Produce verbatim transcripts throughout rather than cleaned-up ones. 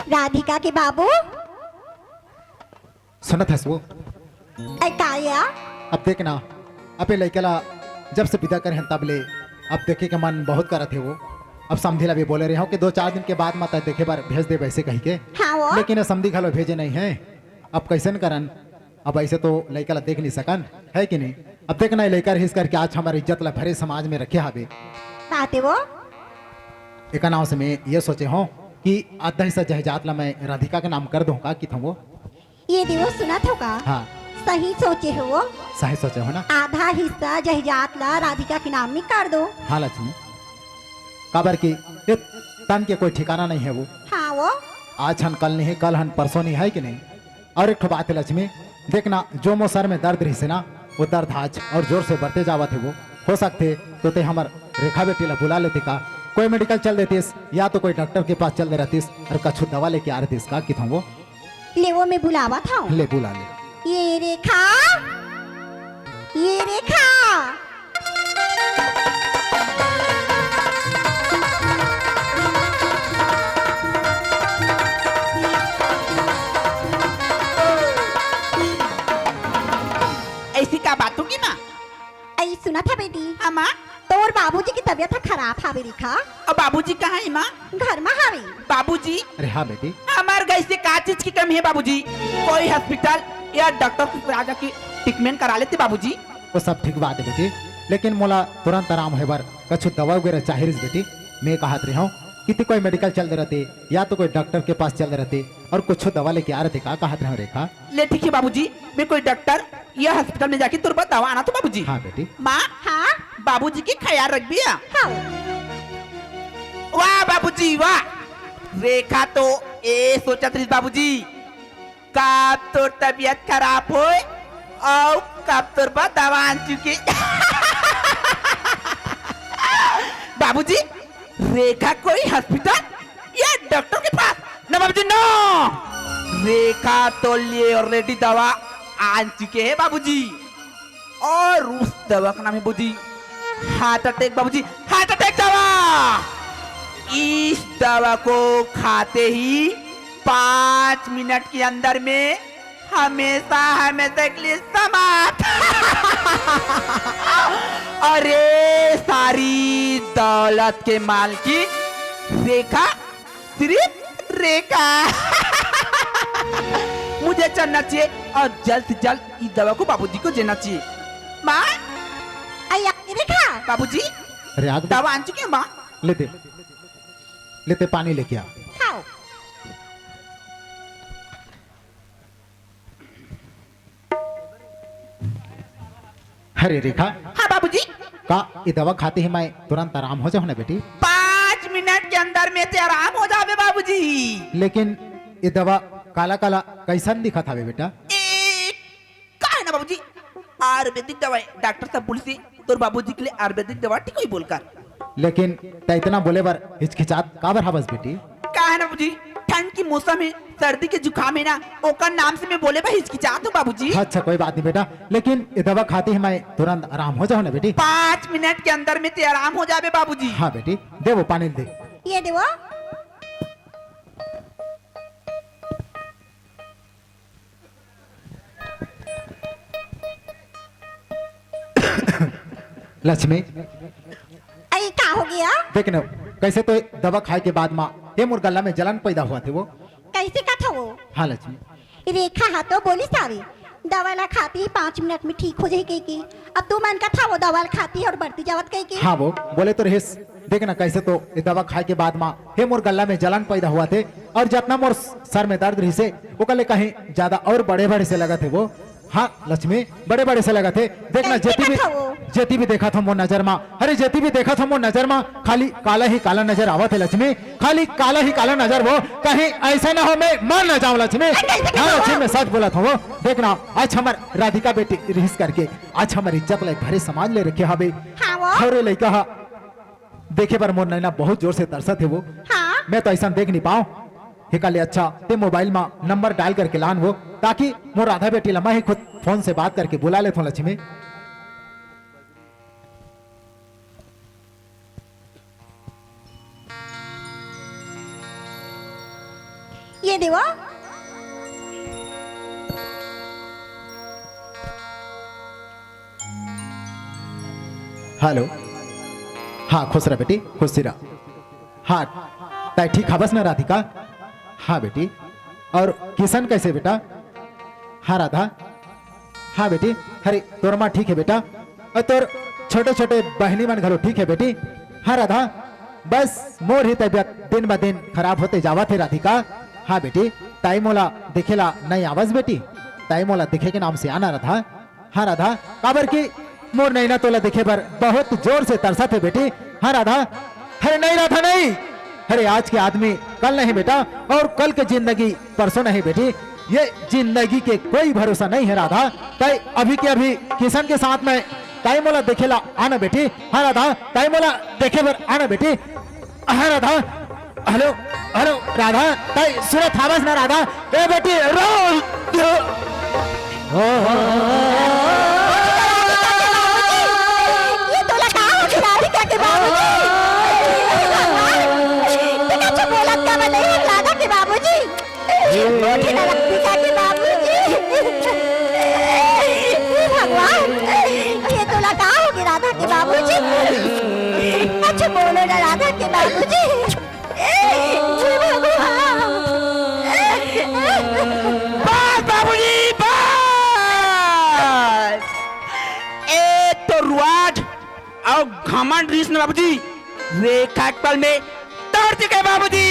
राधिका के बाबू। सुनत हस वो? ए, का या? अब देख ना, अबे लइका ला जब से विदा करे हन तब ले अब देखे के मन बहुत करत हे वो। अब समधी ला भी बोले रहे हो कि दो चार दिन के बाद म तैं देखे बर भेज दे वैसे कही के। हाँ वो। लेकिन समधी घलो भेजे नहीं है। अब कैसन करन? अब ऐसे तो लइका ला देख नहीं सकन, है कि नहीं? अब देख ना, लइका रहिस करके आज हमर इज्जत ला भरे समाज में रखे हावे। बाते वो। एकर नाव से मैं ये सोचे हूँ कि आधा हिस्सा जायदाद ला मैं राधिका के नाम कर दूँ का, किथों वो? ये देवो सुनत हो का? हाँ। सही सोचे हो वो। सही सोचे हो ना? आधा हिस्सा जायदाद ला राधिका के नाम में कर दो। हाँ लक्ष्मी, काबर कि ये तन के कोई ठिकाना नहीं है वो। हाँ वो। आज हन कल नहीं, कल हन परसों नहीं, है कि नहीं? और एक ठो बात है लक्ष्मी, देखना जो मोर सर में दर्द रहिस हे ना, वो दर्द आज और जोर से बढ़ते जावत हे वो। हो सकथे तो तैं हमर रेखा बेटी ला बुला लेते का, कोई मेडिकल चल देतिस या तो कोई डॉक्टर के पास चल दे रहतिस और कछु दवा लेके आ रहतिस का, किथों वो। ले वो मैं बुलावत हूँ। ले बुला ले। ये रेखा, ये रेखा। ऐसी का बात होगी माँ? ऐ सुनत हा बेटी। हाँ माँ। तोर बाबूजी के तबीयत ह खराब हावे रेखा। अउ बाबूजी कहाँ हे माँ? घर मा हावे। बाबूजी। अरे हाँ बेटी। हमर घर से का चीज की कमी है बाबूजी? कोई हॉस्पिटल या डॉक्टर से आ जाके ट्रीटमेंट करा लेते बाबूजी। वो सब ठीक बात है बेटी, लेकिन मोला तुरंत आराम होए बर कछु दवा वगैरह चाहे रहिस बेटी। मैं कहत रहे हूँ कि तैं कोई मेडिकल चल दे रहते या तो कोई डॉक्टर के पास चल दे रहते और कुछ दवा लेके आ रहते का, कहत रहे हूँ रेखा। ले ठीक है बाबूजी, मैं कोई डॉक्टर या हॉस्पिटल में जाके तोर बर दवा आना तो बाबूजी। हाँ बेटी। माँ। हाँ। बाबूजी के ख्याल रखबे। हाँ। वाह बाबूजी वाह। रेखा तो ए सोचत रहिस बाबूजी, कब तोर तबीयत खराब होए अउ कब तोर बर दवा आन चुके। बाबूजी, रेखा कोई हॉस्पिटल या डॉक्टर के पास? ना बाबूजी ना, रेखा तो लिए ऑलरेडी दवा आन चुके है बाबूजी। और उस दवा का नाम है बाबूजी हार्ट अटैक बाबूजी, हार्ट अटैक दवा। इस दवा को खाते ही पाँच मिनट के अंदर में हमेशा हमेशा के लिए समाप्त। अरे सारी दौलत के मालकिन रेखा, सिर्फ रेखा। मुझे चलना चाहिए और जल्द से जल्द इस दवा को बाबूजी को देना चाहिए। माँ। अया, रेखा। बाबूजी। अरे आग दे। दवा आन चुके हैं माँ। ले दे, ले तैं पानी लेके आ। खाओ। अरे रेखा। हाँ बाबूजी। का ये दवा खाते ही मैं तुरंत आराम हो जाऊँ ना बेटी? पाँच मिनट के अंदर में तैं आराम हो जाबे बाबूजी। लेकिन ये दवा काला काला कैसन दिखत हवे बेटा? ए, का है ना बाबूजी, आयुर्वेदिक दवाई, डॉक्टर साहब बोलिस हे तोर बाबूजी के लिए आयुर्वेदिक दवा ठीक होही बोलकर। लेकिन तैं इतना बोले बर हिचकिचात काबर हवस बेटी? का है ना बाबूजी, ठंड की मौसम है, सर्दी के जुकाम है ना, ओकर नाम से मैं बोले बर हिचकिचात हूँ बाबूजी। अच्छा कोई बात नहीं बेटा, लेकिन ये दवा खाते ही मैं तुरंत आराम हो जाऊँ ना बेटी? पाँच मिनट के अंदर में तैं आराम हो जाबे बाबूजी। हाँ बेटी, दे वो पानी दे। ये दे वो। लक्ष्मी। अरे, का हो गया? देख न, कैसे तो दवा खाए के बाद मा, ये मोर गला में जलन पैदा होवत हे वो। कैसे कथा वो? हाँ, लक्ष्मी। रेखा हा तो बोलिस हावे, दवा ला खाते ही पाँच मिनट में ठीक हो जाही कहिके। अब तुमन कथा वो दवा ला खाते ही और बढ़ती जावत कहिके। हाँ वो, बोले तो रहिस, देख ना कैसे तो ये दवा खाए के बाद मा हे मोर गला में जलन पैदा होवत हे और जतना मोर सर में दर्द रहिस हे ओकर ले कहीं ज्यादा और बढ़े बढ़े से लगत हे वो। हाँ लक्ष्मी, बढ़े बढ़े से लगत हे। देख ना, कैसे जेती भी, कथा वो? जेती भी देखत हो मोर नजर मा, अरे जेती भी देखत हो मोर नजर मा खाली काला ही काला नजर आवत हे लक्ष्मी, खाली काला ही काला नजर वो। कहीं ऐसा ना हो मैं मर ना जाऊं लक्ष्मी। अरे कैसे कथा हाँ वो? लक्ष्मी, मैं सच बोलत हूँ वो। देख ना, आज हमर राधिका बेटी रहिस करके आज हमर इज्जत ला भरे समाज ले रखे हावे। हाँ वो? अरे लइका हा देखे बर मोर नैना बहुत जोर से तरसत हे वो। हाँ। मैं तो ऐसा देख नहीं पाऊँ। हे का ले अच्छा, ते मोबाइल मा नंबर डायल करके लान वो, ताकि मोर राधा बेटी ला मैं ही खुद फोन से बात करके बुला लेथों लक्ष्मी। ये देवा। हेलो। हाँ, खुश रह बेटी, खुश रह। हाँ, तै ठीक हवस ना राधिका? हाँ बेटी। और किशन कैसे बेटा? हाँ राधा। हाँ बेटी। अरे तोर माँ ठीक है बेटा, और तोर छोटे छोटे बहनी मन घलो ठीक है बेटी। हाँ राधा, बस मोर ही तबीयत दिन ब दिन खराब होते जावत है राधिका। हाँ बेटी, तै मोला देखे ला नहीं आवस बेटी, तै मोला देखे के नाम से आना राधा। हाँ राधा, काबर कि मोर नैना तोला देखे बर बहुत जोर से तरसत है बेटी। हाँ राधा। अरे नहीं राधा नहीं, अरे आज के आदमी कल नहीं बेटा, और कल के जिंदगी परसों नहीं बेटी। ये जिंदगी के कोई भरोसा नहीं है राधा। तै अभी के अभी किशन के साथ में तै मोला देखे ला आना बेटी। हाँ राधा, तै मोला देखे बर आना बेटी। हाँ राधा। हेलो, हेलो राधा, तै सुनत हवस ना राधा? ए बेटी, रो। ये तोला का हो गया राधिका के बाबूजी? हे भगवान, ये कछु बोलत का नहीं है राधा के बाबूजी। उठी ना राधिका के बाबूजी। हे भगवान, ये तोला का हो गया राधा के बाबूजी? कछु बोलो ना राधा के बाबूजी। हे भगवान। बस बाबूजी, बस। ए तो रुआज अउ घमंड रिहिस न बाबूजी, रेखा के पल में तोड़ चुके बाबूजी।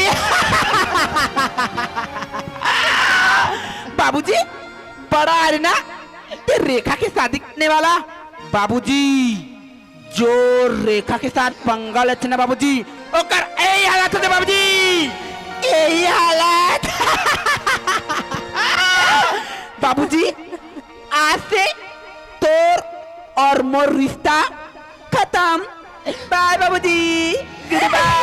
बाबूजी, बड़ा आ रही ना, ये रेखा के शादी करने वाला बाबूजी। जो रेखा के साथ पंगा लेथे ना बाबूजी, ओकर यही हालत होथे बाबूजी, यही हालत। बाबूजी, आज से तोर और मोर रिश्ता खत्म। बाय बाबूजी, गुड बाय।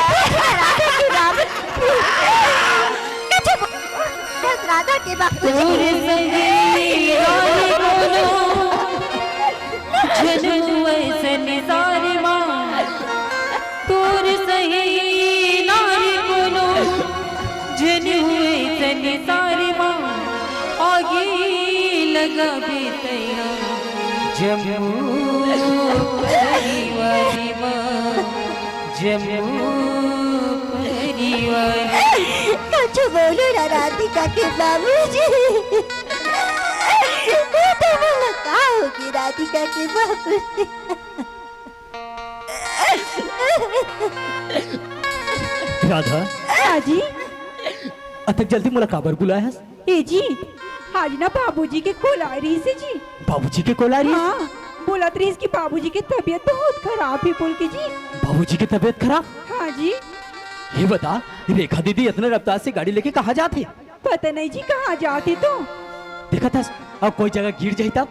राधा के बाबूजी। तोर संगी रानी कोनो, झनु अइसन सारी माँ। तोर सही नारी कोनो, झनु अइसन सारी माँ। आगी लगाबे तैया जम्मू परिवारी माँ, जम्मू परिवारी। कछु बोलो ना राधिका के बाबूजी। ये तो मोला का होगे राधिका के बाबूजी। राधा। हाँ जी। अतक जल्दी मोला काबर बुलाय हस? ए जी, आज ना बाबूजी के कोलारी से जी। बाबूजी के कोलारी? हाँ, बोलत रहिस कि बाबूजी के तबीयत बहुत खराब हे बोल के जी। बाबूजी के तबीयत खराब? हाँ जी। ये बता, रेखा दीदी इतना रफ्तार से गाड़ी लेके कहाँ जात हे? पता नहीं जी कहाँ जात हे तो। देखत हस, अब कोई जगह गिर जाही तब?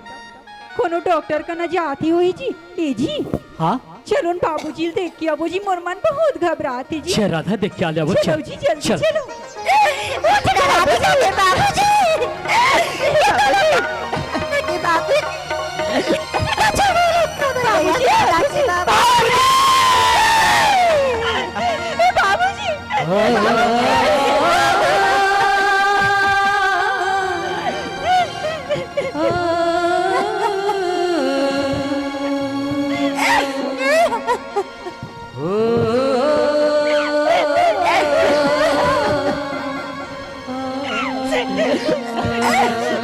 कोनो डॉक्टर कना जात होही जी। ए जी। हाँ? चलो न बाबूजी ल देख के आबो जी, मोर मन बहुत घबरात हे जी। चल राधा, देख के आ ले आबो, चलो चल। जी, जल्दी चल। चलो। उठ ना राधिका के बाबूजी। के बाबूजी। बाबूजी, बाबूजी। ए बाबूजी।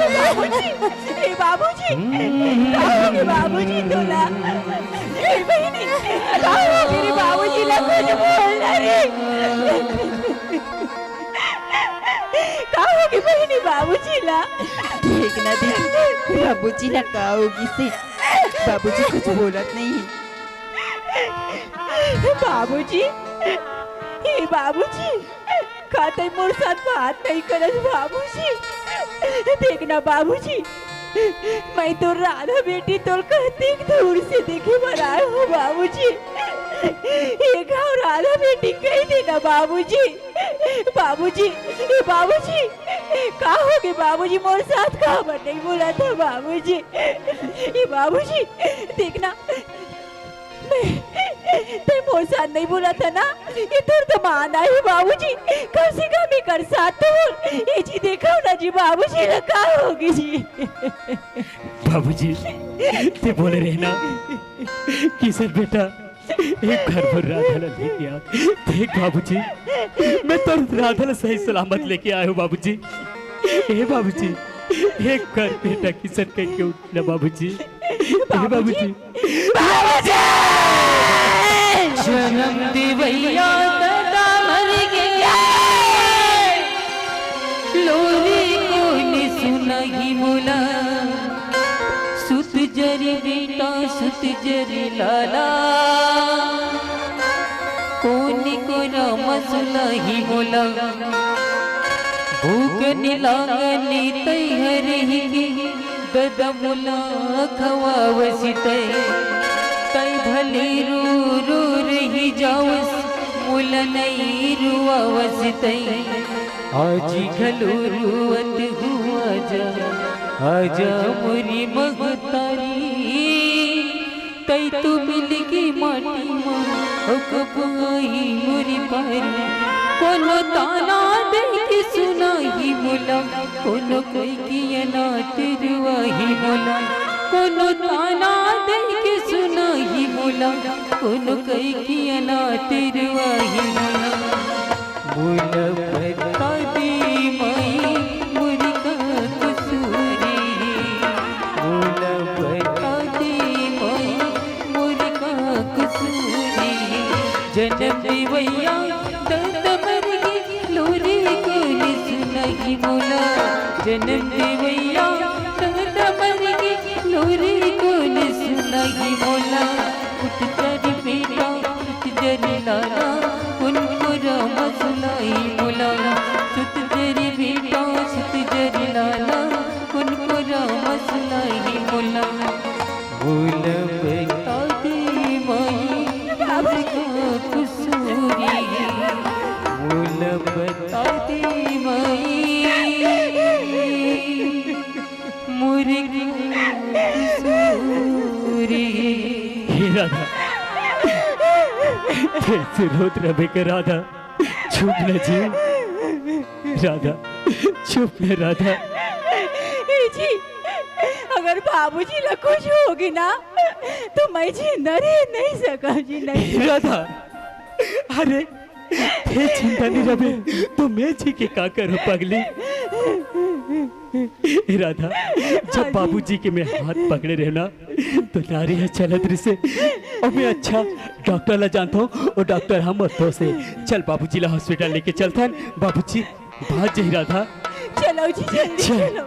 बाबूजी, ए बाबूजी, का होगे बाबूजी तोला? ए बहिनी, का होगे रे बाबूजी ला कुछ बोल ना रे। का होगे बहिनी बाबूजी ला? देख ना दीदी, बाबूजी ला का होगे से? बाबूजी कुछ बोलत नहीं हे। बाबूजी, हे बाबूजी, का तैं मोर साथ बात नहीं करस बाबूजी? देख ना बाबूजी, मैं तो राधा बेटी तोला कतेक दूर से देखे बर आय हों बाबूजी। ये घाव राधा बेटी कही देना बाबूजी। बाबूजी, ये बाबूजी, का होगे बाबूजी? मोर साथ काबर नहीं बोलत हव बाबूजी? ये बाबूजी, देखना, मैं, तैं मोर साथ नहीं बोलत हस ना, ये तोर दमांद आही बाबूजी, कम से कम एकर साथ तो बोल। ये जी देखव ना जी बाबूजी ला का होगे जी। बाबूजी, तैं बोले रहे ना, किशन बेटा एक घर पर राधा ला लेके आ। देख बाबूजी, मैं तो राधा ला सही सलामत लेके आया हूँ बाबूजी। हे बाबूजी, एक घर बेटा किशन कह के उठ ना बाबूजी। हे बाबूजी। बाबूजी। जनम देवैया ददा मर गया, लोरी कोन सुनही मोला। सुत जरी बेटा, सुत जरी लाला, कोन कोरा म सुनही मोला। भूख निलांगनी तैहर ही, ददा मोला खवावस तैं। तैं भले रो रो रही जावस, मोला नइ रुवावस तैं। आज घलो रोवत हूँ, आजा, आजा मोरी महतारी। तैं तो मिल गे माटी मा, अउ कब आही मोरी पारी। कोनो ताना दे के सुनाही मोला, कोनो कहि के अनाथ रुवाही मोला। कोनो ताना दे के सुनाही मोला, कोनो कहि के अनाथ रुवाही मोला। मोला बता दे माई, मोर का कसूरी हे। मोला बता दे माई, मोर का कसूरी हे। जनम देवैया ददा मर गे, लोरी कोन सुनही मोला। जनम देवैया ददा मर गे, लोरी कोन सुनही मोला। उठ जरी बेटा, उठ जरी लाला, कोन कोरा म सुनही मोला। सुत जरी बेटा, सुत जरी लाला, कोन कोरा म सुनही मोला। मोला बता दे माई, मोर का कसूरी हे। मोला बता दे माई, मोर का कसूरी हे। हे राधा, कैसे रोत रहे का राधा? चुप ना जी। राधा, चुप ना राधा। ए जी, अगर बाबूजी ला कुछ होगे ना, तो मैं जिंदा रह नहीं सकव जी, नहीं। राधा, अरे, तैं जिंदा नहीं रहे, तो मैं जी के का करव पगली? राधा, जब बाबूजी के मैं हाथ पकड़े रहेंव ना, तो नारी ह चलत रहिसे। अउ मैं अच्छा डॉक्टर ला जानथंव, ओ डॉक्टर ह मोर दोस्त हे। चल बाबूजी ला हॉस्पिटल लेके चलथन। बाबूजी, भाग जाही राधा। चलो जी, जल्दी चल। चलो।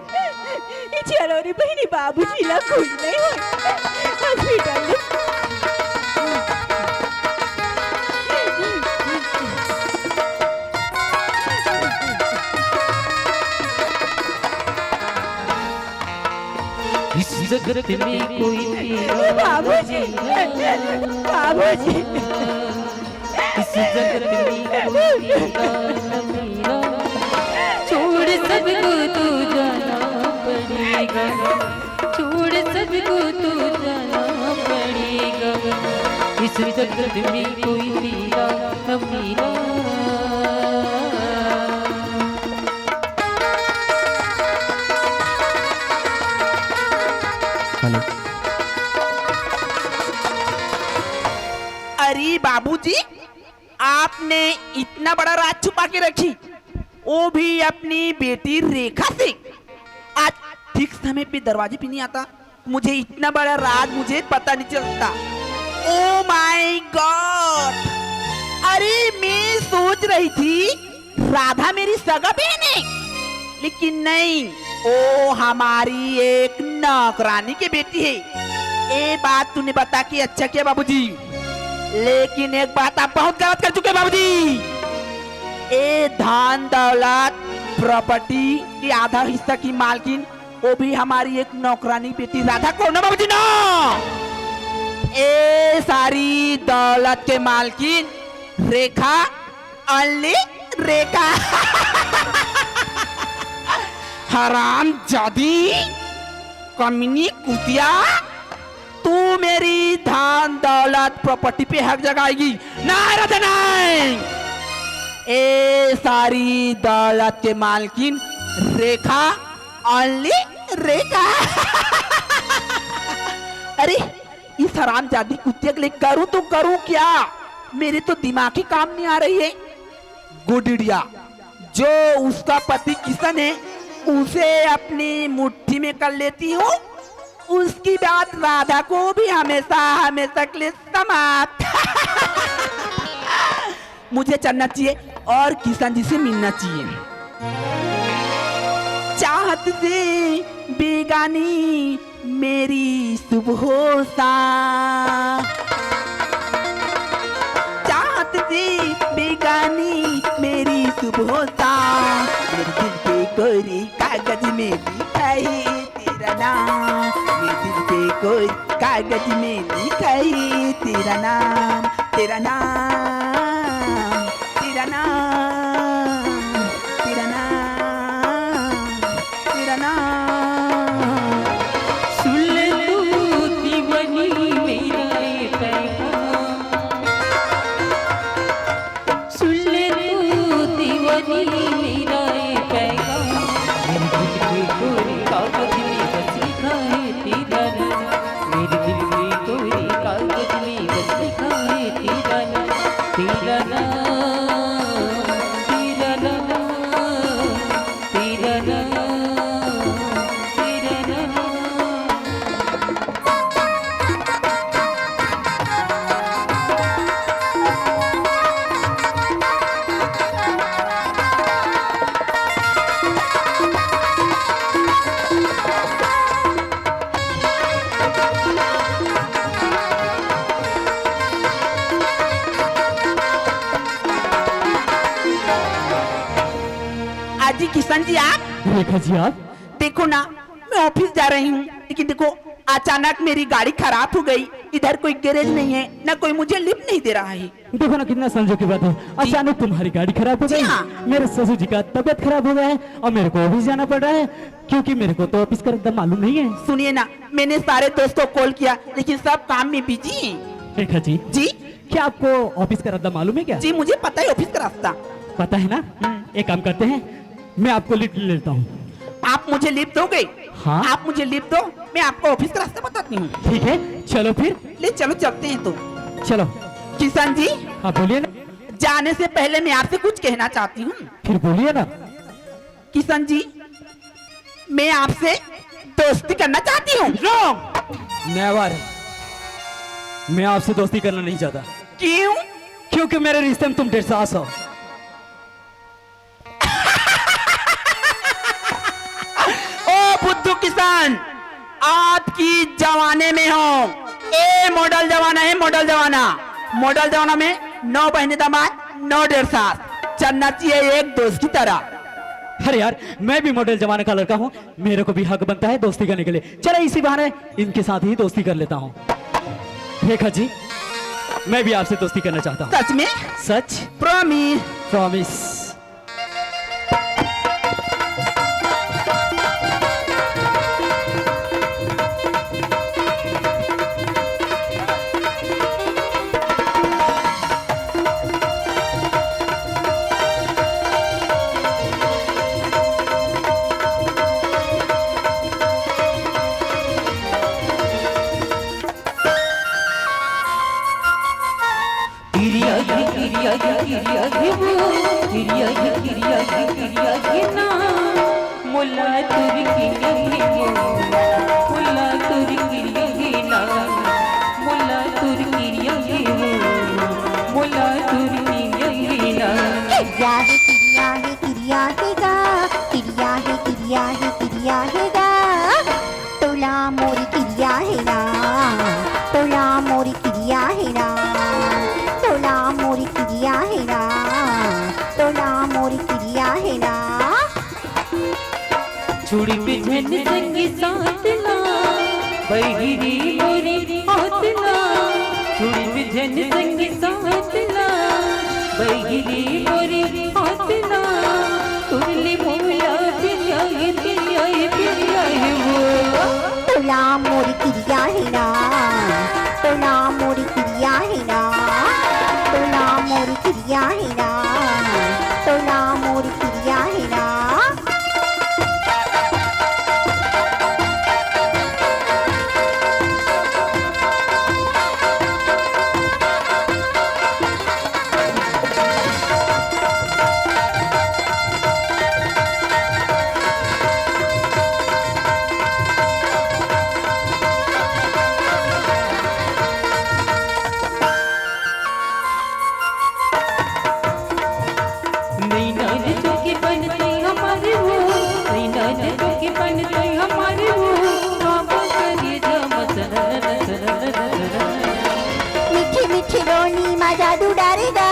ये चलो रे बहिनी, बाबूजी ला कुछ नहीं होय। हॉस्पिटल ले। इस जगत में कोई तेरा बाबूजी, बाबूजी। इस जगत में कोई तेरा न मेरा। छोड़ सबको तो जाना पड़ेगा, छोड़ सबको तो जाना पड़ेगा। इस जगत में कोई तेरा न मेरा। हेलो। अरे बाबूजी, आपने इतना बड़ा राज छुपा के रखी, वो भी अपनी बेटी रेखा से। आज ठीक समय पे दरवाजे पे नहीं आता, मुझे इतना बड़ा राज मुझे पता नहीं चलता। Oh my God! अरे, मैं सोच रही थी राधा मेरी सगा बहन है, लेकिन नहीं, वो हमारी एक नौकरानी की बेटी है। ये बात तूने बता के अच्छा किया बाबूजी, लेकिन एक बात आप बहुत गलत कर चुके हैं बाबूजी। ये धन दौलत, प्रॉपर्टी के आधा हिस्सा की मालकिन वो भी हमारी एक नौकरानी बेटी राधा को ना बाबूजी ना। ए सारी दौलत के मालकिन रेखा, only रेखा। हराम जादी, कमीनी कुतिया, तू मेरी धन दौलत प्रॉपर्टी पे हक जगाएगी? नहीं रे नहीं। ए सारी दौलत के मालकिन रेखा, only रेखा। अरे, इस हरामजादी कुत्ते के लिए करूं तो करूं क्या? मेरे तो दिमाग ही काम नहीं आ रही है। गुड आइडिया। जो उसका पति किशन है, उसे अपनी मुट्ठी में कर लेती हूँ। उसके बाद राधा को भी हमेशा हमेशा के लिए समाप्त। मुझे चलना चाहिए और किशन जी से मिलना चाहिए। चाहत से बेगानी मेरी सुबह सा, चाहत से बेगानी मेरी सुबह सा, मेरे दिल के कोरी कागज में लिखा है तेरा नाम, मेरे दिल के कोरी कागज में लिखा है तेरा नाम, तेरा नाम, तेरा नाम, तेरा नाम, तेरा नाम। सुन ले तू दीवानी मेरा ये पैगाम, सुन ले तू दीवानी मेरा ये पैगाम, मेरे दिल के कोरे कागज में बस लिखा है तेरा नाम, मेरे दिल के कोरे कागज में बस लिखा है तेरा नाम, तेरा नाम, तेरा नाम, तेरा नाम, तेरा नाम। अजी किशन जी आप? रेखा जी आप? देखो ना, मैं ऑफिस जा रही हूँ, लेकिन देखो, अचानक मेरी गाड़ी खराब हो गई। इधर कोई गैरेज नहीं है, ना कोई मुझे लिफ्ट नहीं दे रहा है। देखो ना, कितना संजोग की बात है, अचानक तुम्हारी गाड़ी खराब हो गई, हाँ। मेरे ससुर जी का तबीयत खराब हो गया है और मेरे को ऑफिस जाना पड़ रहा है, क्योंकि मेरे को तो ऑफिस का रास्ता मालूम नहीं है। सुनिए ना, मैंने सारे दोस्त को कॉल किया, लेकिन सब काम में बिजी हैं। रेखा जी, जी? क्या आपको ऑफिस का रास्ता मालूम है क्या? जी, मुझे पता है ऑफिस का रास्ता। पता है ना? हम्म। एक काम करते हैं, मैं आपको लिफ्ट ले लेता हूँ। आप मुझे लिफ्ट दोगे? हाँ। आप मुझे लिफ्ट दो, मैं आपको ऑफिस का रास्ता बताती हूँ। ठीक है, चलो फिर। ले चलो, चलते हैं तो। चलो। किशन जी। हाँ, बोलिए ना। जाने से पहले मैं आपसे कुछ कहना चाहती हूँ। फिर बोलिए ना। किशन जी, मैं आपसे दोस्ती करना चाहती हूँ। रॉन्ग। नेवर। मैं आपसे दोस्ती करना नहीं चाहता। क्यों? क्योंकि मेरे रिश्ते में तुम डेढ़ सास हो। ओ बुद्धू किशन, आपकी जमाने में हो, ए मॉडल जमाना है, मॉडल जमाना। मॉडल जमाना में नौ बहने दामाद, नौ डेढ़ सास, चलना चाहिए एक दोस्त की तरह। अरे यार, मैं भी मॉडल जमाने का लड़का हूँ, मेरे को भी हक बनता है दोस्ती करने के लिए। चलो, इसी बहाने इनके साथ ही दोस्ती कर लेता हूँ। रेखा जी, मैं भी आपसे दोस्ती करना चाहता हूँ। सच में? सच। प्रॉमिस। प्रॉमिस। किरिया घे, किरिया घे, किरिया घे वो, किरिया घे, किरिया घे, किरिया घे ना। मोला तोर किरिया घे वो, मोला तोर किरिया घे ना। मोला तोर किरिया घे वो, मोला तोर किरिया घे ना। किरिया हे, किरिया हे, किरिया हे गा। किरिया हे, किरिया हे, किरिया हे गा। तोला मोर किरिया हे ना, तोला मोर किरिया हे ना, तोला मोर किरिया हे ना, तोला मोर किरिया हे ना। चूड़ी पे झन संगी साथ ना, बहिरी मोरी हाथ ना। जुड़िब झन संग साथ ना, बहिरी मोरी हाथ ना, तुरले मोला पिरियाए, पिरियाए, पिरियाए वो। तोला मोर किरिया हे ना, तोला मोर किरिया हे ना, तोला मोर किरिया हे ना, तोला मोर किरिया हे ना। नैना ने चौकी बन तई हमारे वो, नैना ने चौकी बन तई हमारे वो, बाबा करे जम सनन सनन। मीठी मीठी बोली मा जादू डारेगा,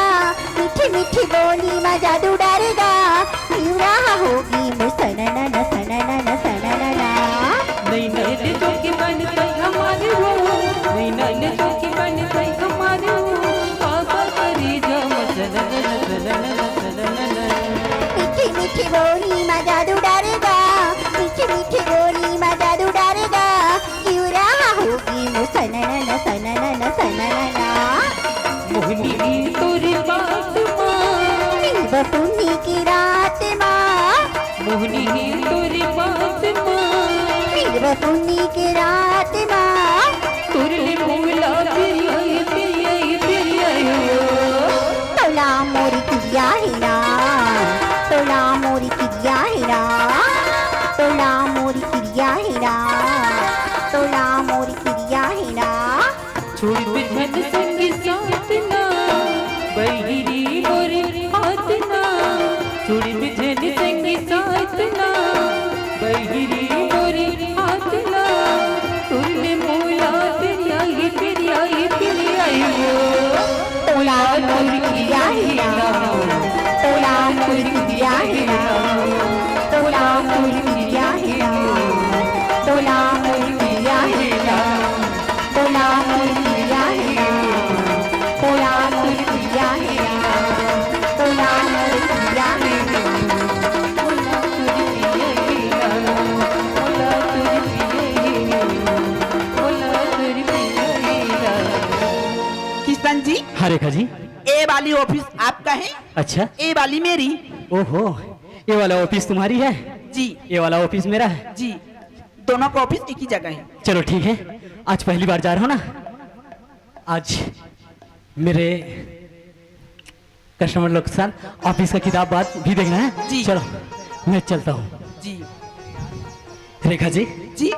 मीठी मीठी बोली मा जादू डारेगा, पिवरा होगी मो सननन सननन सननना। नैना ने चौकी बन तई हमारे वो, नैना ने चौकी बन तई हमारे वो, बाबा करे जम सननन सननन सननना। मीठी मीठी बोली मा जादू डारेगा, मीठी मीठी बोली मा जादू डारेगा, पिवरा होगी मो सननन सननन सननना। मोहनी तोर बात मा, पीब पुन्नी की रात मा। मोहनी तोर बात मा, पीब पुन्नी की रात मा। तुरले मोला पिरियाए, पिरियाए, पिरियाए वो। तोला मोर किरिया हे ना, तोला मोर किरिया हे ना, तोला मोर किरिया हे ना, तोला मोर किरिया हे ना। छोड़ बिछन संग साथ ना, बहिरी मोरे हाथ ना। छोड़ बिछन संग साथ ना, बहिरी मोरे हाथ ना। तुरले मोला पिरियाए, पिरियाए, पिरियाए वो। तोला मोर किरिया हे ना, तोला मोर किरिया हे ना, तोला मोर किरिया हे ना, तोला मोर किरिया हे ना। तोला मोर किरिया हे ना, तोला मोर किरिया हे ना, तोला मोर किरिया हे ना, तोला मोर किरिया हे ना, तोला मोर किरिया हे ना, तोला मोर किरिया हे ना। किशन जी, हाँ रेखा जी। ए वाली ऑफिस आपका है? अच्छा। ए वाली मेरी। ओहो, ये वाला ऑफिस तुम्हारी है? जी। ये वाला ऑफिस मेरा है? जी। दोनों का ऑफिस एक ही जगह है। चलो ठीक है, आज पहली बार जा रहा हूँ ना, आज मेरे कस्टमर लोग के साथ ऑफिस का किताब बात भी देखना है। जी। चलो, मैं चलता हूँ। जी। रेखा जी। जी।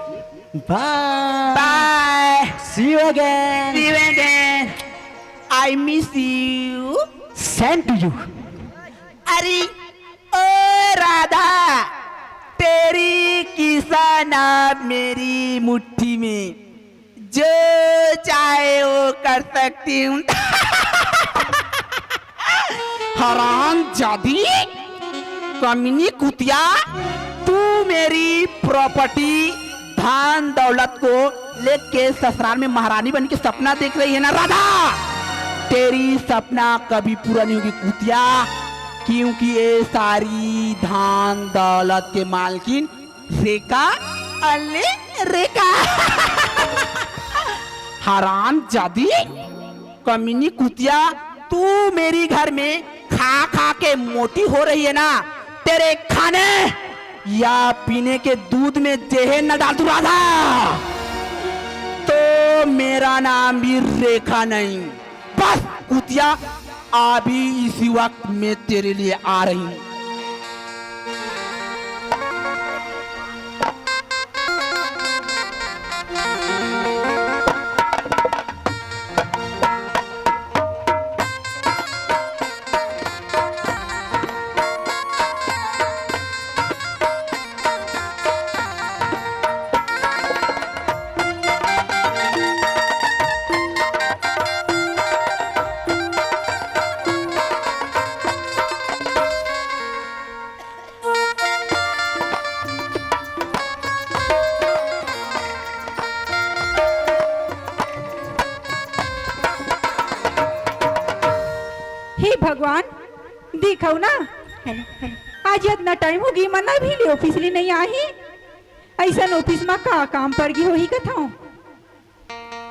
Bye. Bye. See you again. See you again. I miss you. Same to you. अरे ओ राधा, तेरी किसान अब मेरी मुट्ठी में, जो चाहे वो कर सकती हूँ। हराम जादी, कमीनी कुतिया, तू मेरी प्रॉपर्टी, धन दौलत को लेके ससुराल में महारानी बन के सपना देख रही है ना राधा? तेरी सपना कभी पूरा नहीं होगी कुतिया, क्योंकि ये सारी धन दौलत के मालकिन रेखा, अले रेखा। हराम जादी, कमीनी कुतिया, तू मेरी घर में खा खा के मोटी हो रही है ना, तेरे खाने या पीने के दूध में जहर न डाल दूं राधा, तो मेरा नाम भी रेखा नहीं। बस कुतिया, अभी इसी वक्त मैं तेरे लिए आ रही हूँ। भगवान, देखव ना, आज अतना टाइम होगे, मन अभी ले ऑफिस ले नइ आही। अइसन ऑफिस म का काम पर गे होही कथंव।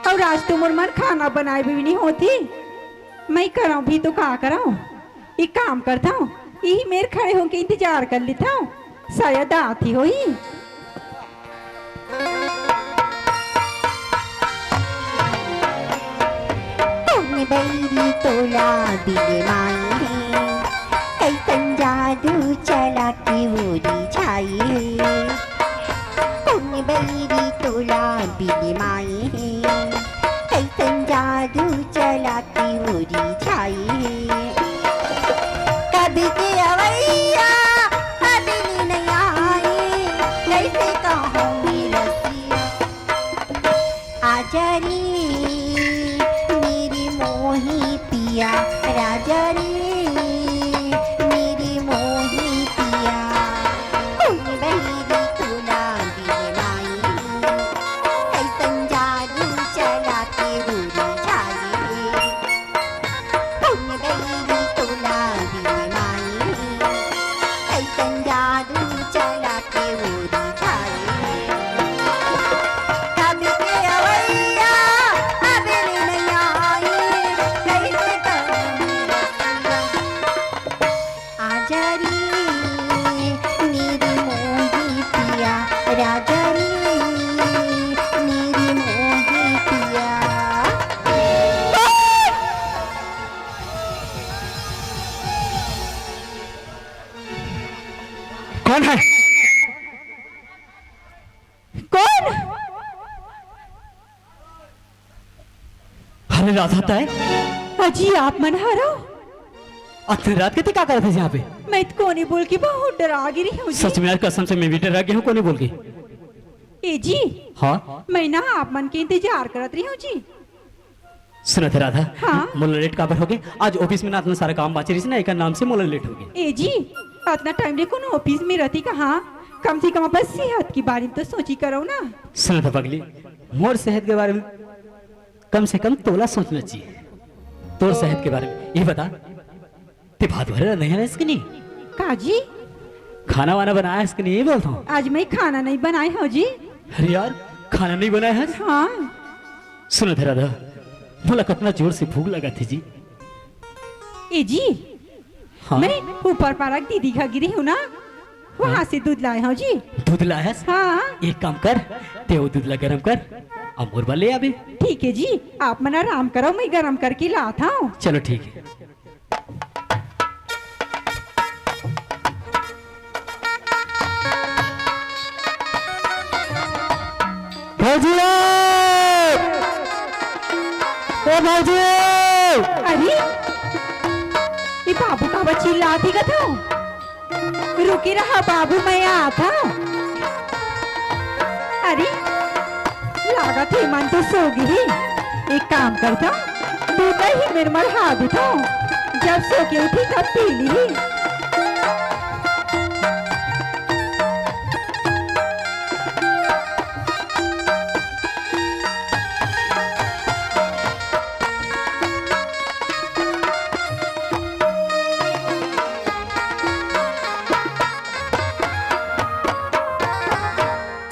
अउ आज तो मोर मन खाना बनाए भी नइ होत हे। मैं करंव भी तो का करंव? एक काम करथंव, इही मेर खड़े होके इंतजार कर लेथंव, शायद आत ही होही। कोन बइरी तोला बिलमाई हे, कइसन जादू चला के वो रिझाई हे। कोन बइरी तोला बिलमाई हे, कइसन जादू चला के वो रिझाई हे। कब के अवइया, अभी नइ आए, कइसे कहूँ रसिया। आजा रे मेरे मोही पिया, राजा रे मेरे मोही पिया। कोन बइरी तोला बिलमाई, कइसन जादू चला के वो रिझाई। कोन बइरी तोला बिलमाई, कइसन जादू चला के वो रिझाई। कब के अवइया, अभी नइ आए, कइसे कहूँ रसिया। आजा रे मेरे मोही पिया, राजा रे मेरे मोही पिया। कौन है? कौन? अरे राधा, तैं? अजी, आप मन हरव? अतनी रात के तैं का करत हस यहाँ पे? मैं तो कोनी बोल के बहुत डरा गे रहेंव जी। सच में यार, कसम से मैं भी डरा गे हंव, कोनी बोल के। ए जी, हाँ? मैं ना आप मन के इंतजार करत रहेंव जी। सुनत हस राधा, हाँ? मोला लेट काबर होगे? आज ऑफिस में ना अतना सारा काम बांचे रहिस ना, एकर नाम से मोला लेट होगे। ए जी, अतना टाइम ले कोनो ऑफिस में रहती का? हाँ, कम से कम अपन सेहत के बारे में तो सोची करव ना। सुनत हस पगली, मोर सेहत के बारे में कम से कम तोला सोचना चाहिए। तोर सेहत के बारे में ये बता, तैं भात भरे रंधे हस कि नहीं? का जी? खाना वाना बनाए हस कि नहीं, ये बोलत हंव। आज मैं खाना नइ बनाए हंव जी। अरे यार, खाना नइ बनाए हस? हाँ। सुनत हस राधा, मोला कतना जोर से भूख लगत हे जी। ए जी, हाँ? मैं ऊपर पारा दीदी घर गे रहेंव ना, वहाँ से दूध लाए हंव जी। दूध लाए हस? हाँ। एक काम कर, तैं वो दूध ला गरम कर, अउ मोर बर ले आबे। ठीक हे जी, आप मन आराम करव, मैं गरम करके लात हंव। चलो ठीक हे। भौजी! ए भौजी! अरे, ये बाबू काबर चिल्लात हे कथंव? रुके रहा बाबू, मैं आत हंव। अरे, लागत हे मन तो सो गे हे। एक काम करथंव, दूध ला ही मेर मढ़ा देथंव, जब सो के उठही तब पी लिही।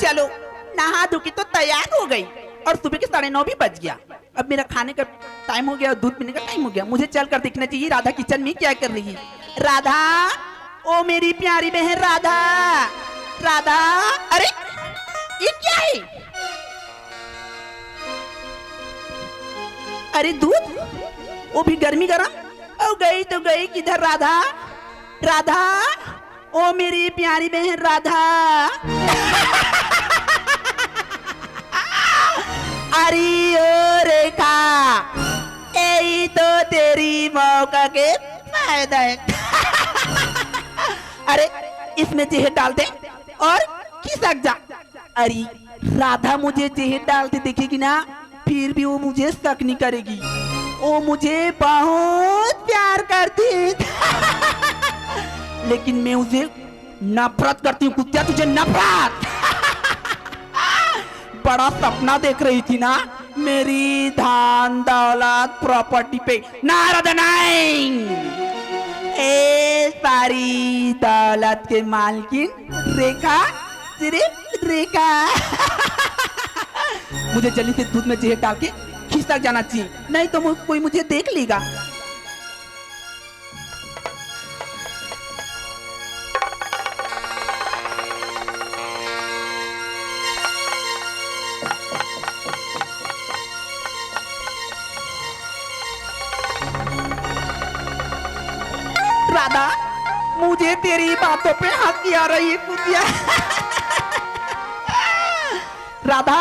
चलो, नहा धो के तो तैयार हो गई और सुबह के साढ़े नौ भी बज गया। अब मेरा खाने का टाइम हो गया और दूध पीने का टाइम हो गया। मुझे चलकर देखना चाहिए राधा किचन में क्या कर रही है। राधा, ओ मेरी प्यारी बहन राधा, राधा, अरे ये क्या है? अरे दूध, वो भी गर्मी गरम। ओ गई तो गई किधर राधा? राधा, ओ मेरी प्यारी बहन राधा। अरे ओ रेखा, यही तो तेरी मौका के फायदा है। अरे इसमें जहर डाल दे और खिसक जा। अरे राधा मुझे जहर डालते देखेगी ना, फिर भी वो मुझे शक नहीं करेगी। वो मुझे बहुत प्यार करती है। लेकिन मैं उसे नफरत करती हूँ कुत्तिया, तुझे नफरत। बड़ा सपना देख रही थी ना मेरी धन दौलत प्रॉपर्टी पे। ना राधा नहीं। ए सारी दौलत के मालकिन रेखा, सिर्फ रेखा। मुझे जल्दी से दूध में जहर डाल के खिसक जाना चाहिए, नहीं तो मु-, कोई मुझे देख लेगा। राधा, मुझे तेरी बातों पे हंसी आ रही है कुतिया। राधा,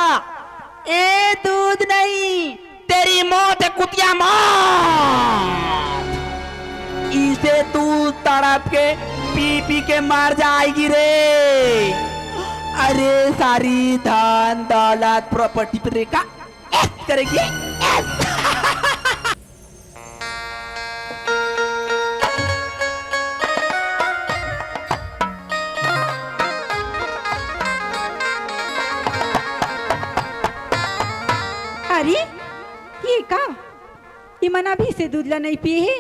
ए दूध नहीं, तेरी मौत है कुतिया, मौत। इसे तू तड़प के पी पी के मर जाएगी रे। अरे सारी धन दौलत प्रॉपर्टी पर रेखा ऐश करेगी, ऐश। अरे, ये का? इमन अभी से दूध ला नइ पिए हे।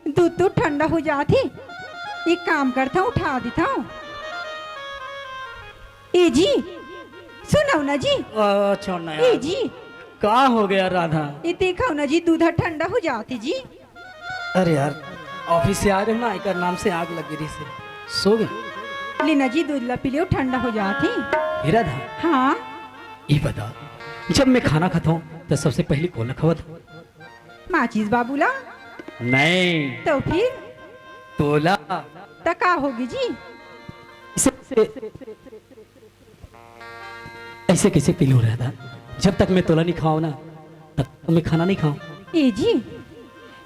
दूध तो ठंडा हो जात हे। एक काम करथंव, उठा देथंव। ए जी, सुनव ना जी। अच्छा ना ए यार। जी। का हो गया राधा? ए देखव ना जी, दूध ह ठंडा हो जात हे जी। अरे यार, ऑफिस से आ रहे हो ना, एकर नाम से आग लग गिरी से। सो गए? ले ना जी, दूध ला पी लेव, ठंडा हो जात हे। हे राधा। हाँ। ये बता, जब मैं खाना खाता हूँ तो सबसे पहले कौन ला खवाता? माचिस बाबू ला। नहीं। तो फिर? तोला। त का होगे जी? इसे, ऐसे कैसे पी लूं राधा? जब तक मैं तोला नहीं खाऊं ना, तब तक मैं खाना नहीं खाऊं। ए जी,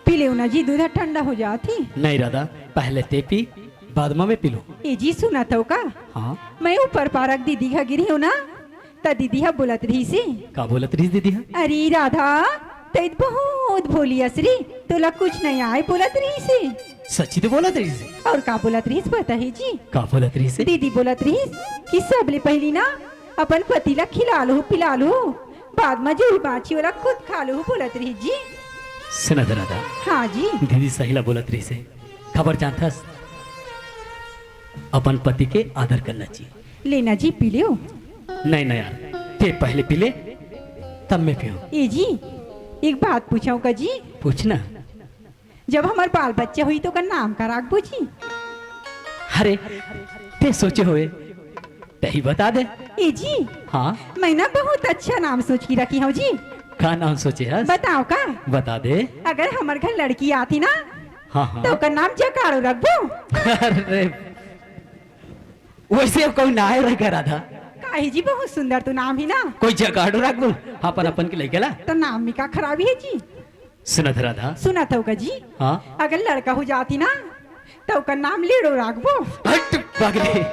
पी लेव ना जी, दूध ठंडा हो जात हे। नहीं राधा, पहले ते पी, बाद में मैं पी लूं। ए जी, सुनत हव का? हाँ। मैं ऊपर पारक दीदी घर गे रहेंव ना, त दीदी ह बोलत रहिस हे। का बोलत रहिस दीदी ह? अरे राधा, तैं त बहुत भोली अस रे, तोला कुछ नइ आय बोलत रहिस हे। सच्ची तो बोलत रहिस हे। अउ का बोलत रहिस पता हे जी? का बोलत रहिस हे? दीदी बोलत रहिस कि सबले पहिली ना अपन पति ला खिला लूं, पिला लूं, बाद म जो भी बांचही ओला खुद खा लूं बोलत रहिस जी। सुनत राधा। हाँ जी। दीदी सही ला बोलत रहिस हे। खबर जानथस, अपन पति के आदर करना चाहिए। ले ना जी, पी लेव। नहीं, नहीं यार, ते पहले पी ले, तब मैं पीऊं। ए जी, एक बात पूछंव का जी? पूछ ना। जब हमर बाल बच्चा होही तो ओकर नाम का राखबो जी? अरे, ते सोचे होवे, तही बता दे। ए जी, हाँ? मैं ना बहुत अच्छा नाम सोच के रखे हंव जी। का नाम सोचे हस? बताव का? बता दे। अगर हमर घर लड़की आथे ना, हाँ, हाँ। त ओकर नाम जकाड़ो रखबो। अरे, वैसे कोई नाम रखे राधा? काहे जी, बहुत सुंदर तो नाम हे ना। कोई जकाड़ो रखबो, अपन अपन के लइका ला। त नाम में का खराबी हे जी? सुनत राधा? सुनत हव का जी? हाँ? अगर लड़का हो जाथे ना, त ओकर नाम लेड़ो राखबो। हट, पागले।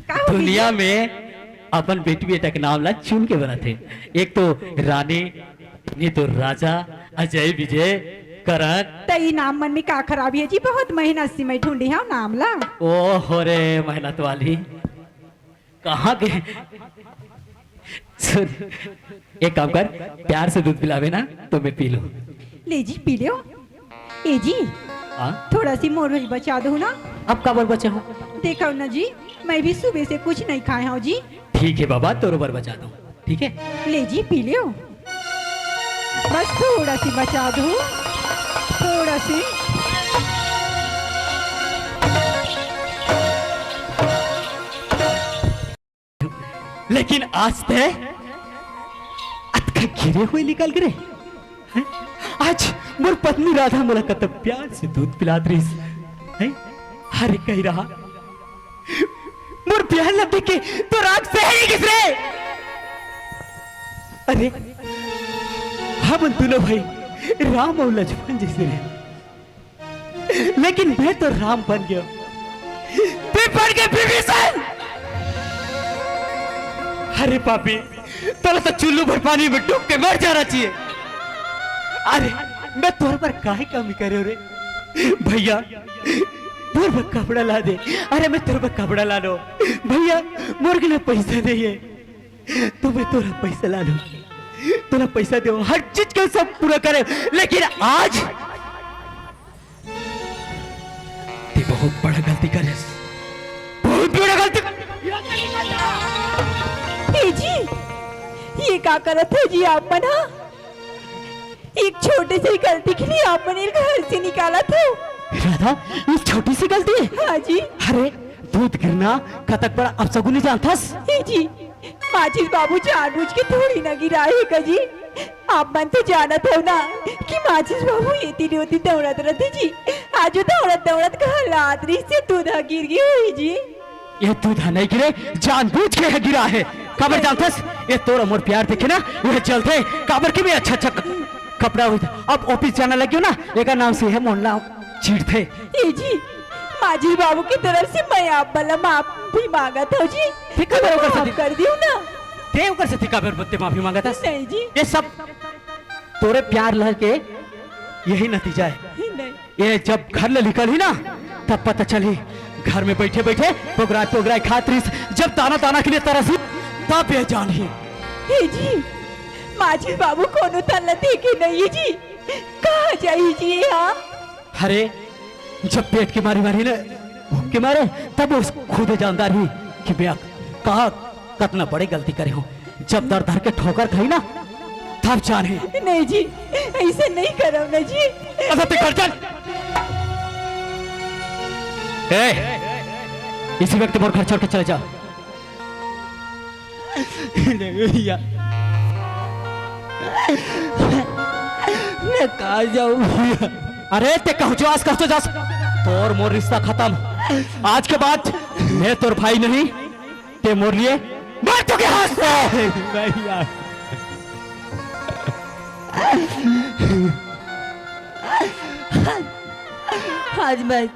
का हो दुनिया में अपन बेटी बेटा के नाम ला चुन के बनाथे। एक तो रानी, नहीं तो राजा, अजय विजय, करण। त ई नाम मन में का खराबी हे जी? बहुत मेहनत से मैं ढूंढे हंव नाम ला। ओ हो रे मेहनत वाली। कहाँ के? सुन, एक काम कर, प्यार से दूध पिलाबे ना, तो मैं पी लूं। ले जी, पी लेव। ए जी, हाँ? थोड़ा सी मोर बर बचा दो ना। अब काबर बचाहूं? देखव ना जी, मैं भी सुबह से कुछ नहीं खाए हंव जी। ठीक हे बाबा, तोरो बर बचा दूं, ठीक हे? ले जी, पी लेव। बस थोड़ा सी बचा दो, थोड़ा सी। लेकिन आज ते अतका गिरे हुए निकल गे रे। हैं? आज मोर पत्नी राधा मोला कतक प्यार से दूध पिलात रहिस। हैं? अरे कही रहा, मोर प्यार ला देख के तोर आंख से ही गिस रे। अरे, हमन दोनों भाई राम अउ लक्ष्मण जैसे रहे। लेकिन मैं तो राम बन गया, तैं बन गया विभीषण। अरे पापी, तोला तो चुल्लू भर पानी में डूब के मर जाना चाहिए। अरे, मैं तोर बर काहे कमी करे रे? भैया, तोर बर कपड़ा ला दे। अरे, मैं तोर बर कपड़ा ला लो। भैया, मोर के लिए पैसा नहीं है। तो मैं तोला पैसा ला लूं, तोला पैसा दे, हर चीज के सब पूरा करे, लेकिन आज बहुत बड़ा गलती करेस, बहुत बड़ा गलती। ए जी, ये का करत हो जी आप मन हा? एक छोटे से गलती के लिए आप मन घर से निकालत हो। राधा, ये छोटी सी गलती है? हाँ जी। अरे, दूध गिरना कतक बड़ा अपसगुनी जानथस? ए जी, माचिस बाबू जानबूझ के थोड़ी ना गिराए हे का जी। आप मन तो जानत हो ना कि माचिस बाबू एती ले ओती दौड़त रथे जी। आज वो दौड़त दौड़त घर लात रहिस से दूध ह गिर गे होही जी। ये दूध ह नहीं गिरे, जानबूझ के ह गिरा हे। काबर जानथस? ये तोर मोर प्यार देखे ना, ये चलथे। काबर कि मैं अच्छा अच्छा क-, कपड़ा हुई था। अब ऑफिस जाना लग गयो ना, एकर नाम से है मोर नाम चिढ़थे। ए जी, माचिस बाबू की तरफ से मैं आप वाला माफी मांगत हूँ जी। ठीक है, बरोबर से माफ ठीक। कर दियो ना। ते ओकर से ठीक काबर बत्ते माफी मांगत हस? नहीं जी। ये सब तोरे प्यार लहर के यही नतीजा है। नहीं। ये जब घर ले निकलही ना, तब पता चलही। घर में बैठे बैठे पोगराए पोगराए खात रहिस, जब दाना दाना के लिए तरसही, तब ये जानही। हे जी, माचिस बाबू कोनो तन ल देखे नहीं जी, कहाँ जाही जी ये हा? अरे, जब पेट के मारी मारी ने भूख के मारे, तब वो खुद जानदार ही कि मैं कहाँ कतना बड़े गलती करे हूँ। जब दर दर के ठोकर खाही ना, तब जानही। नहीं जी, ऐसे नहीं करव ना जी। अच्छा, ते घर चल। ए, इसी वक्त मोर घर छोड़ के चले जा। नहीं भैया, मैं कहाँ जाऊँ भैया? अरे, ते कहूँ जो आस, कहूँ जो जास, तोर मोर रिश्ता खतम। आज के बाद मैं तोर भाई नहीं, ते मोर लिए मर चुके हस। भैया, आज मैं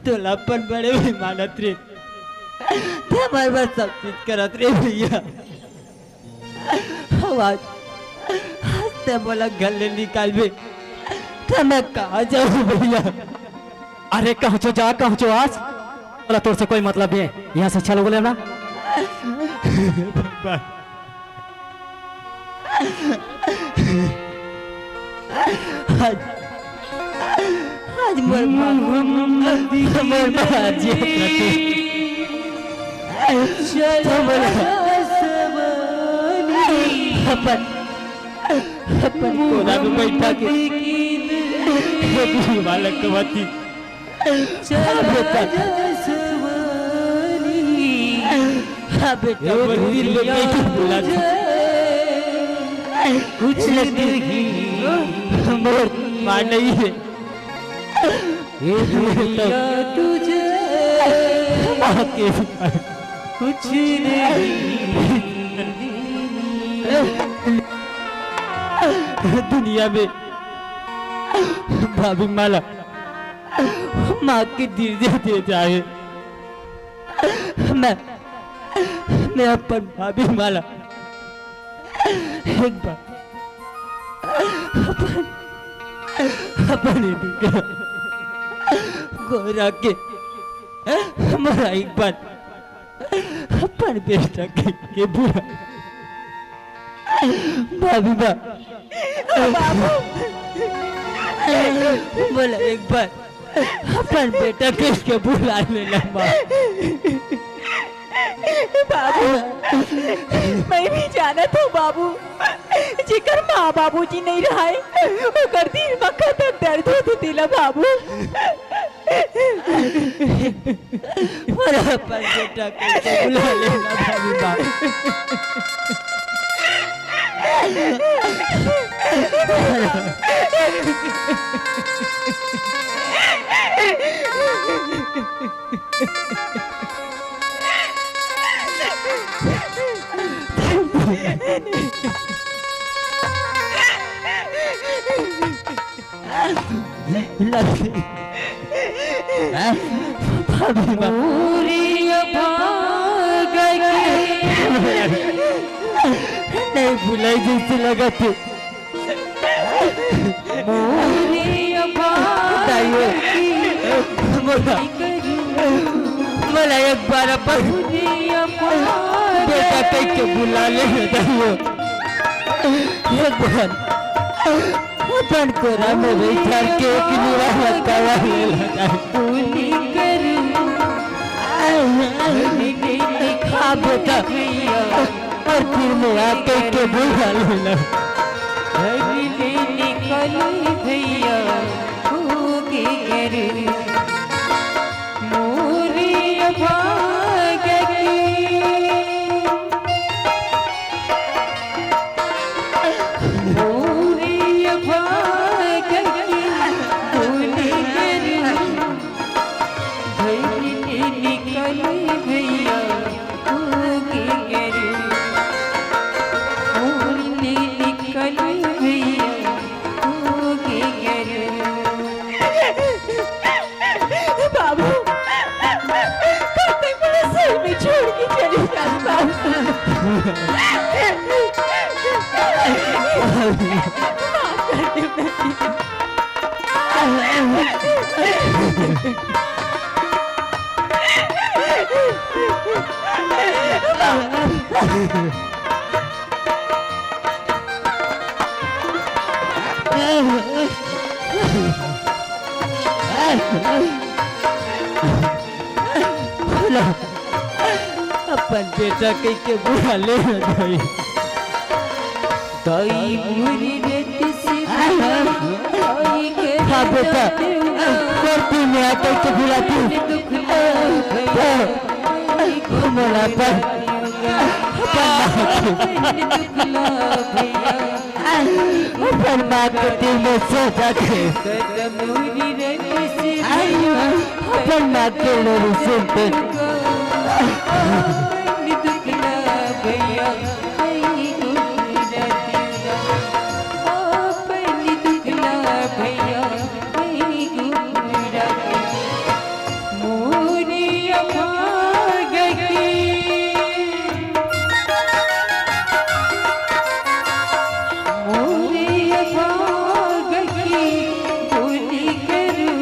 तोला अपन बड़े भी मानत रे, ते हमर बर सब चीज करत रे भैया। अब आज, आज ते मोला घर ले निकालबे, त मैं कहाँ जाऊँ भैया? अरे कहूँ जो जा, कहूँ जो आस, बोला तोर से कोई मतलब नहीं है, यहाँ से चलो बोले ना। आज, आज मोर बाबू, मोर बाजी प्रति, तो मोला अपन, अपन कोरा में बैठा के, ये भी बालक कमाती। हाँ बेटा। हाँ बेटा, ए मोर दिल में दुनिया कहीं बुला दे। कुछ नहीं, मोर माँ नहीं है। ये दुनिया तुझे माँ के कुछ नहीं। दुनिया में भाभी माला माँ के दिल दे दे जाए। मैं, मैं अपन भाभी माला एक बार अपन, अपन बेटा गोरा के मोला एक बार अपन बेटा के, के बुला। भाभी बा। बाबू। बोला एक बार अपन बेटा के, के बुला लेना माँ। बाबू, मैं भी जानत हूँ बाबू, जेकर माँ बाबूजी नहीं रहाय, ओकर दिल में कतक दर्द होथे तेला बाबू। मोर अपन बेटा कइसे बुला लेना भाभी बा। लड़की। हैं? भाभी माँ। पूरी भाग के। नहीं भुलाई जैसे लगा थे। पूरी भाग दाइयो। की। मोला, मोला एक बार अपन पूरी भाग बेटा कह के बुला ले दाइयो। एक बार। अपन कोरा में बैठा के एक लीड़ा लटकावा ले लगा। पूरी करूं। हाँ बेटा, और फिर मैं आके के बुला लेना। घर ले निकल भैया, होगे घर। मोरे भाग्य की, मोरे भाग्य की, बोले करूं, घर ले निकल भैया, होगे घर। घर ले निकल भैया, होगे घर। बाबू, कब तक मुझे सही में छोड़ के चले जाते बाबू? माफ कर दे मुझे। अपन बेटा कह के बुला ले दाई। दाई मोरी रत से दाई के हाँ बेटा, करती मैं आके के बुलाती। दुख ना भैया, मोला पर दुख ना भैया। अपन माँ के दिल में सो जाते। अपन माँ के लोग सुनते। मोरे अभाग की, मोरे अभाग की बोली करूं,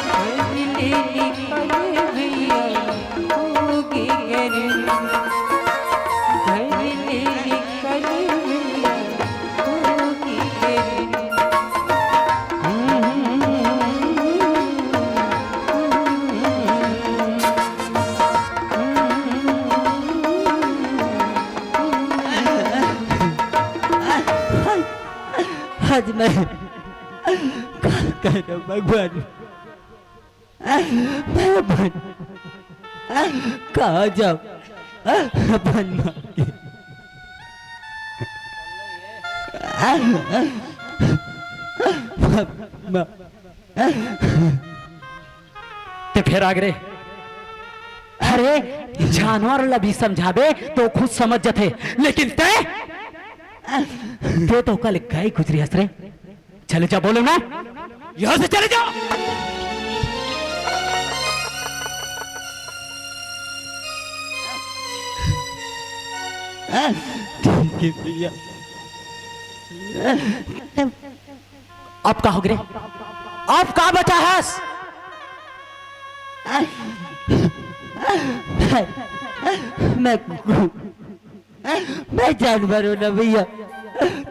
घर ले निकल भैया, होगे घर। घर ले निकल भैया, होगे घर। आज मैं का करूं भगवान, मैं अपन कहाँ जाऊं अपन माँ के। माँ, ते फेर आगे रे। अरे, जानवर ला भी समझाबे तो खुद समझ जथे, लेकिन ते, ते तो कल गाय गुजरी हस रे। चले जा, बोलो ना, यहाँ से चले जा। ठीक है भैया। अब का होगे रे? अब का बचा हस? मैं, मैं जानवर हूँ ना भैया,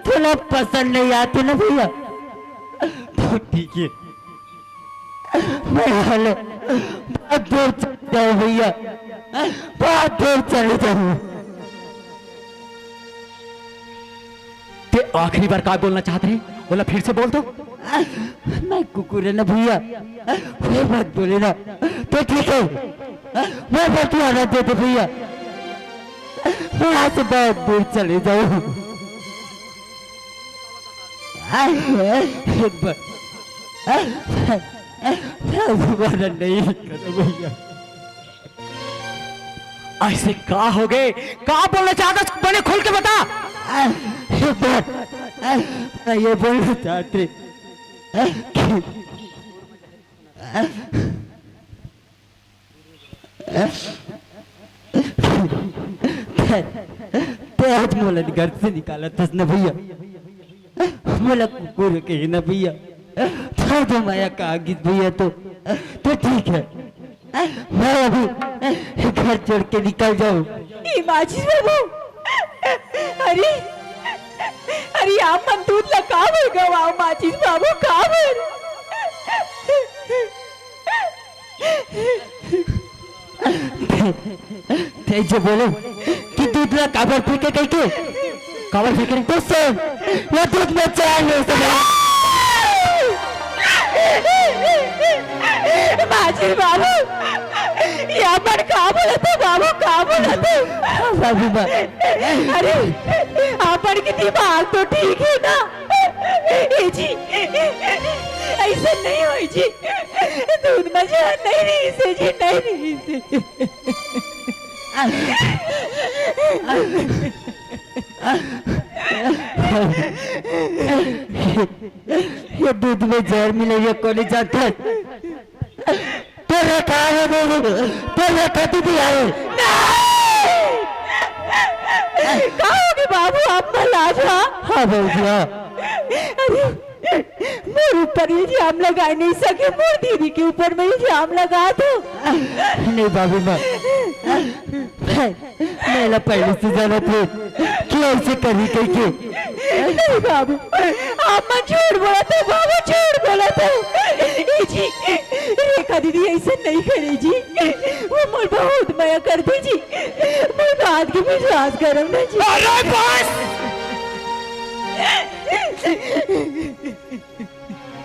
तोला पसंद नहीं आते ना भैया, तो ठीक है, मैं हाले बहुत दूर चले जाऊँ भैया, बहुत दूर चले जाऊँ। ते आखिरी बार का बोलना चाहत रहे, बोला, फिर से बोल तो। मैं कुकुर है ना भैया, वो मत बोले ना। तो ठीक है, मैं बतुआना दे दे भैया, मैं यहाँ से बहुत दूर चले जाऊँ। एक बार मैं दोबारा नहीं करूँ भैया। ऐसे का होगे? का बोलना चाहत हस? बने खुल के बता। एक बार मैं ये बोलना चाहत रहे कि ते, ते आज मोला घर से निकालत हस ना भैया, मोला कुकुर कहे ना भैया, तो, तो मया का गिस भैया तो, तो ठीक है, मैं अभी घर छोड़ के निकल जाऊँ। ए माचिस बाबू, अरे, अरे, आप मन दूध ला काबर गवाव, माचिस बाबू, काबर? ते जो बोले कि दूध ला काबर फेंके कहिके, काबर फेंके तो सुन, वो दूध में चाय ले सके। माचिस बाबू, ये अपन का बोलत हो बाबू, का बोलत हो? हाँ, बाबू बा। अरे, अपन के दिमाग तो ठीक है ना? ए जी, ऐसे नहीं होई जी। दूध में जहर नहीं रही से जी, नहीं रही से। ये दूध में जहर मिले, ये कोनी जानता है। तोर रखा है बाबू, तोर रखा दीदी आए। नहीं! कहोगे बाबू, आप मलाज, हाँ? हाँ बाबू जी, हाँ। अरे, मोर ऊपर इल्जाम लगाए नहीं सके, मोर दीदी के ऊपर में इल्जाम लगा दो। नहीं बाबू, मैं, मैं, मैं ला पहले से जाना थे कि ऐसे करी कहिके। नहीं बाबू, आप मन झूठ बोलत हो बाबू, झूठ बोलत हो। ए जी, रेखा दीदी ऐसे नहीं करे जी, वो मोर बहुत मया करथे जी, मोर बात के विश्वास करव ना जी। अरे बस!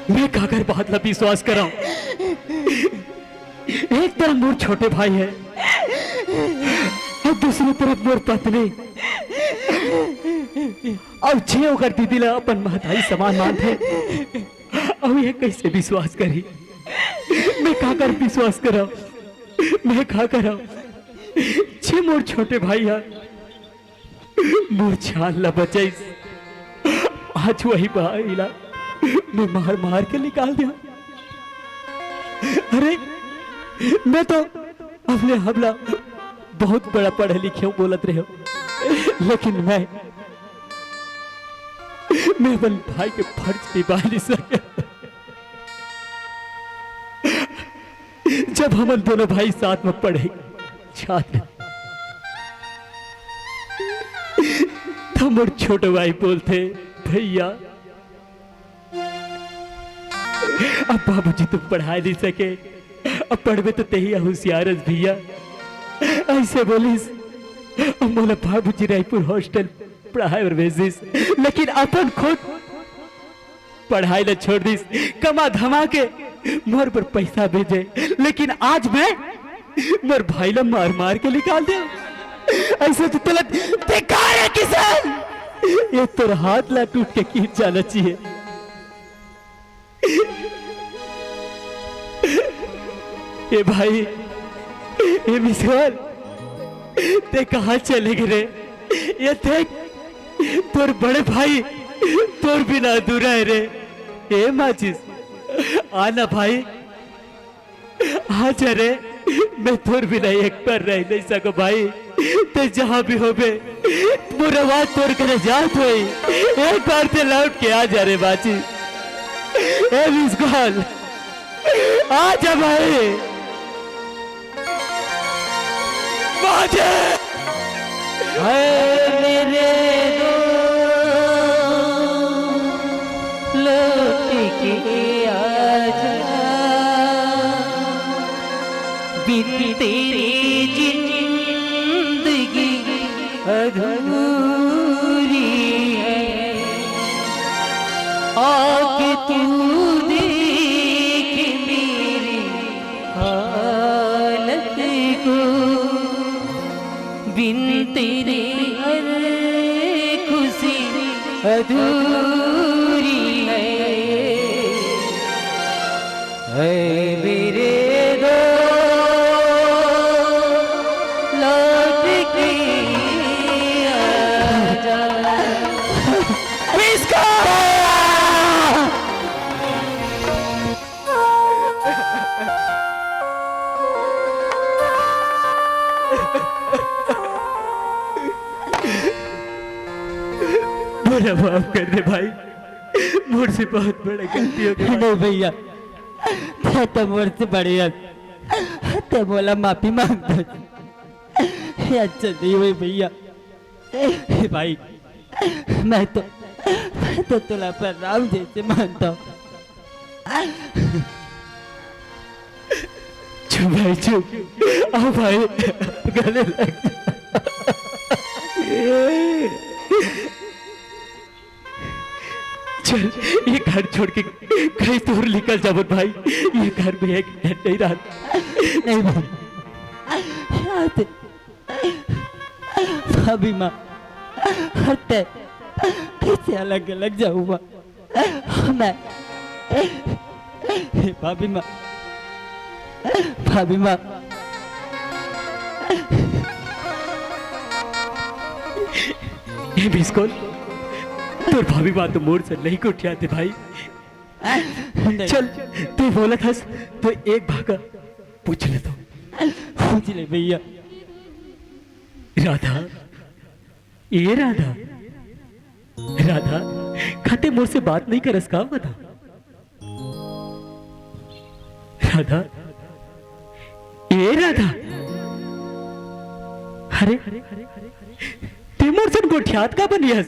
मैं काकर बात ला विश्वास करव? एक तरफ मोर छोटे भाई है और दूसरी तरफ मोर पत्नी, अउ जे ओकर दीदी ला अपन महतारी समान मानथे, अउ ये कैसे विश्वास करही? मैं काकर विश्वास करव? मैं का करव? जे मोर छोटे भाई ह मोर जान ला बचाइस, आज वही भाई ला मैं मार मार के निकाल दिया। अरे, मैं तो अपने आप ला बहुत बड़ा पढ़े लिखे हूँ बोलत रहे हूँ, लेकिन मैं, मैं अपन भाई के फर्ज निभा नहीं सके। जब हमन दोनों भाई साथ में पढ़े छात्र, तब मोर छोटे भाई बोलथे, "भैया, अब बाबूजी तुम पढ़ाए नहीं सके, अब पढ़बे तो तेही होशियार हस भैया।" ऐसे बोलिस। अब मोला बाबूजी रायपुर हॉस्टल पढ़ाए बर भेजिस, लेकिन अपन खुद पढ़ाई ला छोड़ दिस, कमा धमा के मोर बर पैसा भेजे, लेकिन आज मैं मोर भाई ला मार मार के निकाल दे। ऐसे तो तलत बेकार है किसान, ये तोर हाथ ला टूट के गिर जाना चाहिए। ए भाई, ए विशाल, ते कहाँ चले गए रे? ये देख, तोर बड़े भाई तोर बिना अधूरा है रे। ए माचिस, आ ना भाई, आ जा रे, मैं तोर बिना एक पल रह नहीं सको भाई। ते जहाँ भी होबे, मोर आवाज तोर कने जात होई, एक बार ते लौट के आ जा रे बाची। ए मिस कॉल, आ जा भाई। बाजे। हाय मेरे दो, लौट के आजा, बिन तेरे जिंदगी अधूरी है। आके तू देख मेरी हालत को, बिन तेरे हर खुशी अधूरी है। ऐ मेरे दो, लौट के आजा। इसको मोला माफ कर दे भाई, मोर से बहुत बड़ा गलती हो गया। नहीं भैया, ते तो मोर से बड़े हस, ते मोला माफी मांग दे। ये अच्छा नहीं हुई भैया। हे भाई, मैं तो, मैं तो तोला अपन राम जैसे मानता हूँ। चुप भाई, चुप। आओ भाई, गले लग जा। चल, ये घर छोड़ के कहीं दूर निकल जाबो भाई। ये घर में एक मिनट नहीं रहना। नहीं भाई, यहाँ से भाभी माँ, हटते कैसे अलग अलग जाऊंगा मैं? हे भाभी माँ, भाभी माँ। हे बिस्कुल, तोर भाभी माँ तो मोर से नहीं गोठियाथे भाई। चल, तू बोलत हस तो एक भाखा पूछ ले तो। पूछ ले भैया। राधा, ए राधा, राधा, का तैं मोर से बात नहीं करस का बता? राधा, ए राधा, अरे, तैं मोर सन गोठियात का बनियस?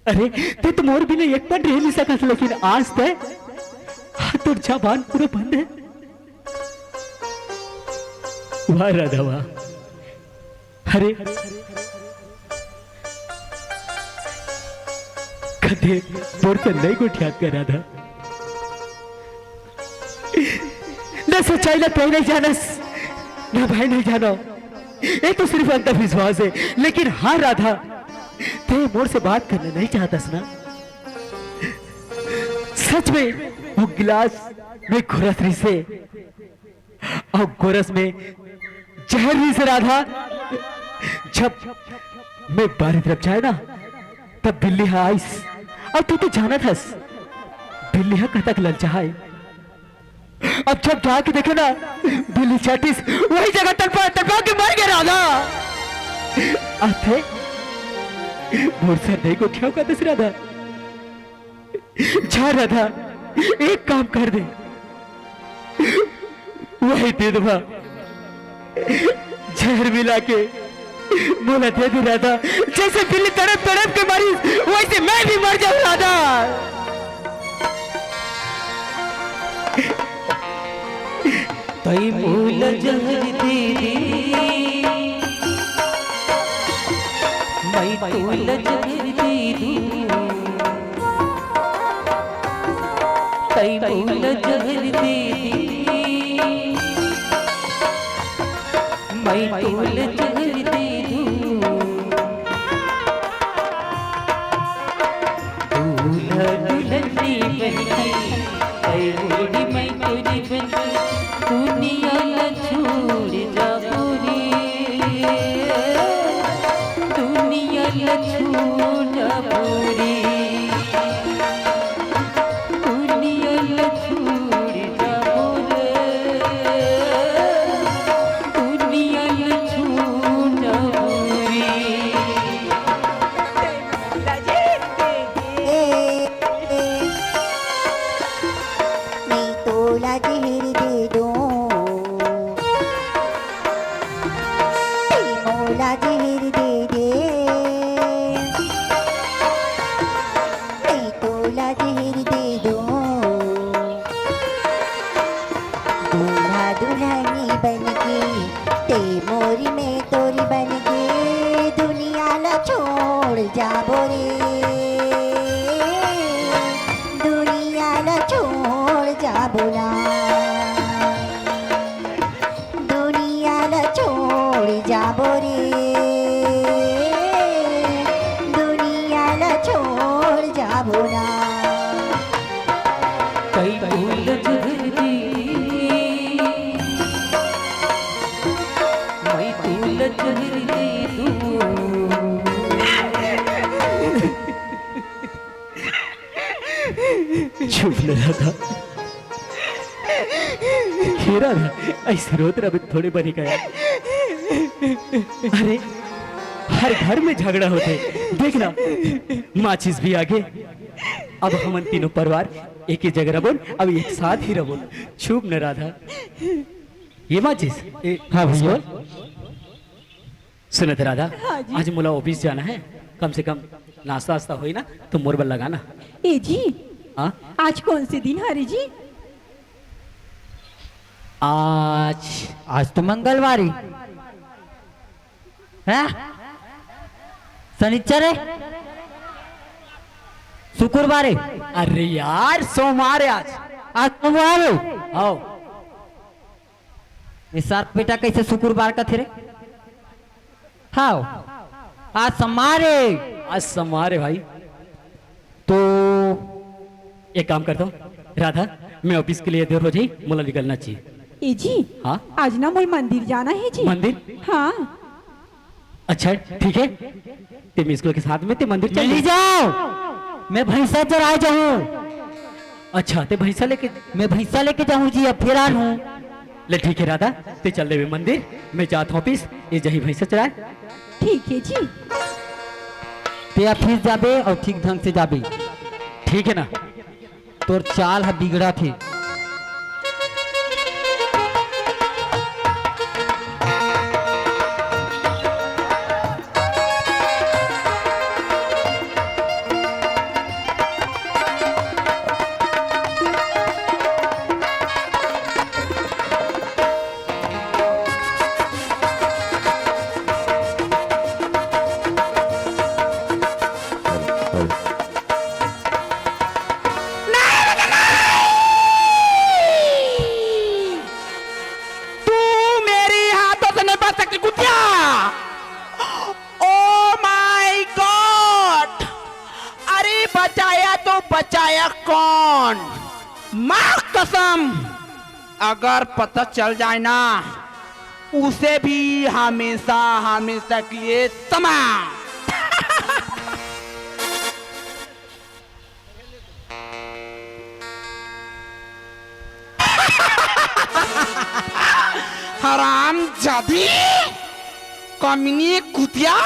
अरे, तैं तो मोर बिना एक पल रह नहीं सकस, लेकिन आज तैं, हाँ, तोर जबान पूरा बंद है। वाह राधा, वाह। अरे, कदे मोर से नहीं गोठियात का राधा। ना सच्चाई ला तैं नहीं जानस, ना भाई नहीं जानो। ये तो सिर्फ अंधविश्वास है, लेकिन हाँ राधा, तैं मोर से बात करना नहीं चाहतस ना? सच में वो गिलास में गोरस रहिसे, अउ गोरस में जहर रहिसे राधा। जब मैं बाहर तरफ जाए ना, तब बिल्ली ह आइस, अउ तैं तो जानत हस, बिल्ली ह कतक ललचाए। अब जब जाके देखे ना, बिल्ली चाटिस, वही जगह तड़पा, तड़पा के मर गया राधा। अउ तैं मोर से नहीं गोठियाव का दस राधा। जा राधा, एक काम कर दे, वही दूध म जहर मिला के मोला दे दे राधा। जैसे बिल्ली तड़प तड़प के मरी, वैसे मैं भी मर जाऊं राधा। तई मोला जहर दे दे, मैं तोला जहर दे दूं। तई मोला जहर दे दे, मैं तोला जहर दे दूं। दूल्हा दुल्हन बनके, ऐ ओढ़ी मैं तोरी बनके, दुनिया ला छोड़ जाबो रे, दुनिया ला छोड़ जाबो रे, दुनिया ला छोड़ जाबो रे, दुनिया ला छोड़ जाबो रे। ए, ए, मैं तोला जहर दे दूं। तैं मोला जहर दे दे। मैं तोला जहर दे दूं। दूल्हा दुल्हनी बनके, तैं मोरी मैं तोरी बनके, दुनिया ला छोड़ जाबो रे, दुनिया ला छोड़ जाबो ना, दुनिया ला छोड़ जाबो रे, दुनिया ला छोड़ जाबो ना। कई फूल झुरदी, मैं फूल झुरदी तू। चुप न राधा। हे राधा, ऐसे रोत रहे थोड़े बने का यार। अरे, हर घर में झगड़ा होथे। देख ना, माचिस भी आगे। अब हमन तीनों परिवार एक ही जगह रबोन, अब एक साथ ही रबोन। चुप न राधा। ये माचिस। ए, हाँ भैया। सुनत राधा, हाँ जी। आज मोला ऑफिस जाना है, कम से कम नाश्ता वास्ता होई ना, तो मोर बर लगाना। ए जी, हाँ? आज कौन से दिन हरे जी? आज आज तो मंगलवार हे। हैं? शनिचर हे? शुक्रवार हे? अरे यार, सोमवार हे आज। आज सोमवार हे? हाँ। ये सार बेटा कैसे शुक्रवार कथे रे? हाँ, आज सोमवार हे। आज सोमवार हे भाई। तो एक काम करता हूँ राधा, मैं ऑफिस के लिए देर हो जाही, मोला निकलना चाहिए। ए जी, हाँ? आज ना मोला मंदिर जाना हे जी। मंदिर? हाँ। अच्छा, ठीक हे, ते मिस कॉल के साथ में ते मंदिर चल नहीं दे। जाओ, मैं भैंसा चराए जाहूँ। अच्छा, ते भैंसा लेके? मैं भैंसा लेके जाहूँ जी, अब फिर आ हूँ। ले ठीक हे राधा, ते चल देबे मंदिर, मैं जात हूँ ऑफिस, ये जाही भैंसा चराए। ठीक हे जी। ते ऑफिस जाबे अउ ठीक ढंग से जाबे। ठीक हे ना? तोर चाल ह बिगड़त हे। नहीं, नहीं, नहीं! तू मेरी हाथों से नहीं बच सकती, कुतिया। Oh my God! अरे, बचाया तो बचाया कौन? माँ कसम, अगर पता चल जाए ना, उसे भी हमेशा हमेशा के लिए समाप्त। हराम जादी, कमीनी कुतिया,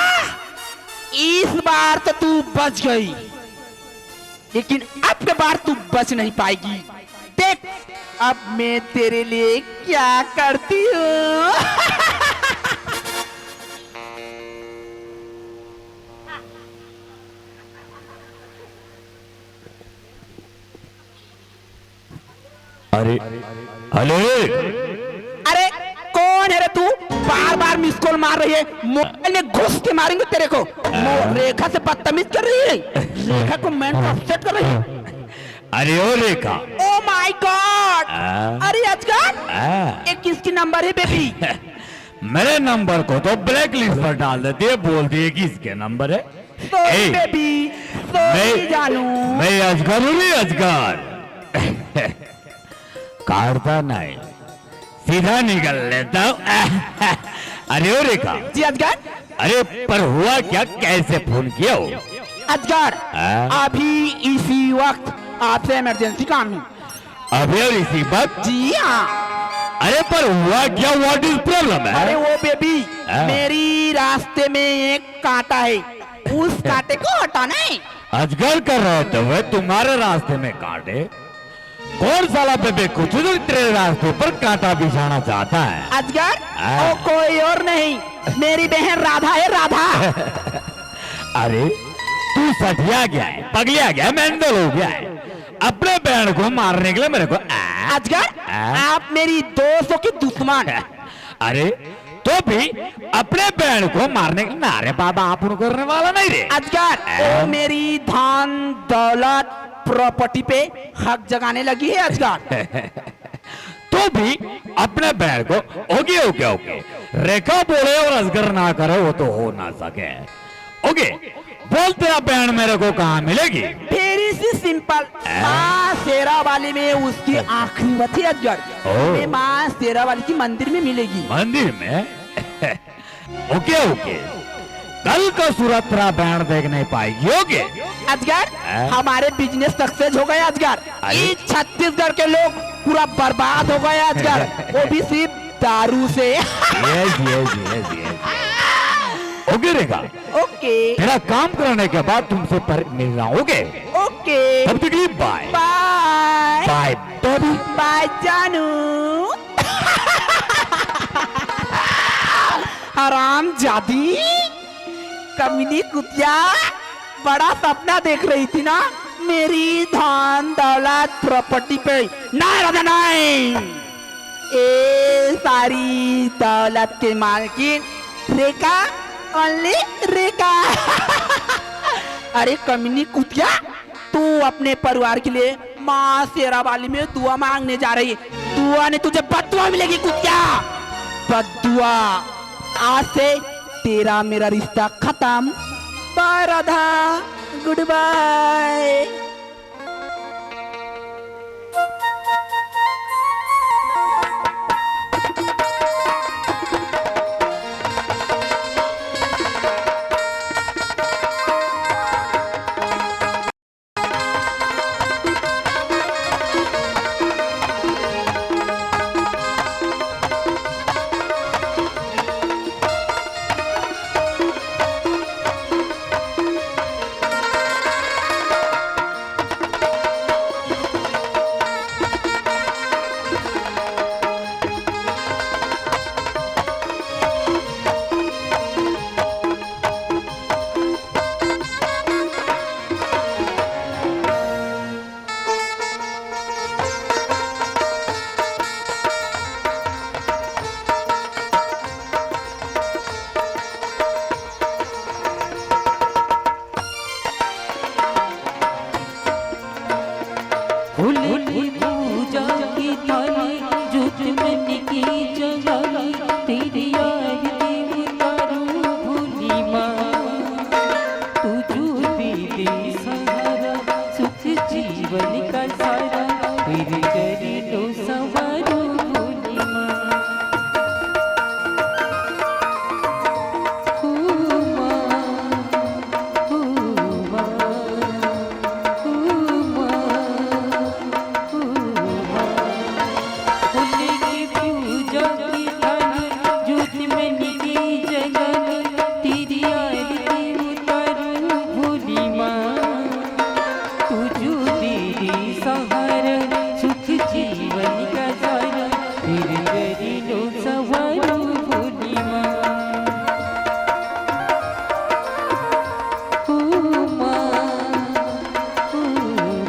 इस बार तो तू बच गई, लेकिन अब के बार तू बच नहीं पाएगी। देख, अब मैं तेरे लिए क्या करती हूँ। अरे, हेलो। अरे, कौन है रे तू? बार बार मिस कॉल मार रही है, मोबाइल में घुस के मारेंगे तेरे को। मो-, रेखा से बदतमीज कर रही है, रेखा को मैं अपसेट कर रही है। अरे ओ रेखा। Oh my God! आ? अरे अजगर, आ? ये किसकी नंबर है बेबी? मेरे नंबर को तो ब्लैकलिस्ट पर डाल देती है, बोलती है कि इसके नंबर है। सॉरी ए, बेबी, सॉरी मैं, जानू। मैं अजगर हूँ रे, अजगर। काटता नहीं, सीधा निकल लेता हूँ। अरे ओ रेखा। जी अजगर। अरे पर हुआ क्या, कैसे फोन किया हो? अजगर, हाँ? अभी इसी वक्त आपसे इमरजेंसी काम है। अभी और इसी वक्त? जी हाँ। अरे पर हुआ क्या, what is problem है? अरे वो बेबी, हाँ। मेरी रास्ते में एक कांटा है, उस कांटे को हटाना है। अजगर कर रहे थे वे तुम्हारे रास्ते में कांटे? कौन साला बेबे कुछ तेरे रास्ते पर कांटा बिछाना चाहता है? अजगर, हाँ। वो कोई और नहीं, मेरी बहन राधा है, राधा। अरे, तू सठिया गया है, पगलिया गया है, मेंटल हो गया है। अपने बहन को मारने के लिए मेरे को आ, अजगर, आ? आप मेरी दोस्तों की दुश्मन। अरे, तो भी अपने बहन को मारने के, ना रे बाबा, आप उनको करने वाला नहीं रे। अजगर, आ? वो मेरी धन दौलत प्रॉपर्टी पे हक जगाने लगी है अजगर। तो भी अपने बहन को, ओके, ओके, ओके, रेखा बोले और अजगर ना करे, वो तो हो ना सके। ओके, बोल, तेरा बहन मेरे को कहाँ मिलेगी? Very सी simple, हाँ? माँ शेरावाली में उसकी आखिरी बथी अजगर। ओ। मैं माँ शेरावाली की मंदिर में मिलेगी। मंदिर में? ओके, ओके। कल का सूरत तेरा बहन देख नहीं पाएगी, ओके? अजगर, हाँ? हमारे बिजनेस सक्सेस हो गया अजगर। अरे? इस छत्तीसगढ़ के लोग पूरा बर्बाद हो गया अजगर, वो भी सिर्फ दारू से। Yes, yes, yes, yes. Okay Rekha. Okay. मेरा काम करने के बाद तुमसे पर मिल रहा हूँ, ओके? ओके। तब तक के लिए बाय। बाय। बाय बेबी। बाय जानू। हराम जादी। कमीनी कुतिया, बड़ा सपना देख रही थी ना मेरी धन दौलत प्रॉपर्टी पे। नहीं राधा, नहीं। ए सारी दौलत के मालकिन रेखा, only रेखा। अरे कमीनी कुतिया, तू अपने परिवार के लिए माँ शेरावाली में दुआ मांगने जा रही है। दुआ नहीं, तुझे बद्दुआ मिलेगी कुतिया, बद्दुआ। आज से तेरा मेरा रिश्ता खत्म। बाय राधा, गुड बाय। फूल की पूजा की थाली, जोत मन की जगाई, तेरी आरती उतारूं भोली माँ। तू जो दे दे सहारा, सुख जीवन का सारा, तेरे चरणों संवारूं भोली माँ। ओ माँ, ओ माँ, ओ माँ, ओ माँ। फूल की पूजा की थाली, जोत मन की जगाई, तेरी आरती उतारूं भोली माँ। तू जो दे दे सहारा, सुख जीवन का सारा, तेरे चरणों संवारूं भोली माँ। ओ माँ, ओ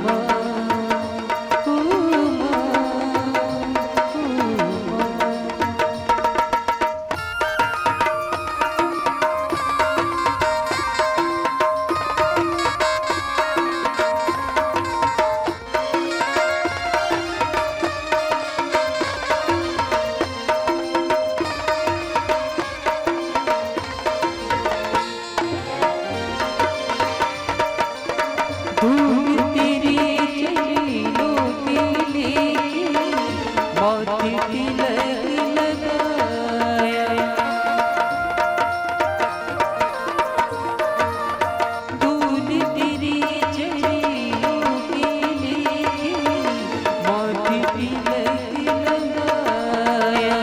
माँ, ओ माँ, ओ माँ। दूध तेरे चरणों के लिए मौत तिलक लगाया। दूध तेरे चरणों के लिए मौत तिलक लगाया।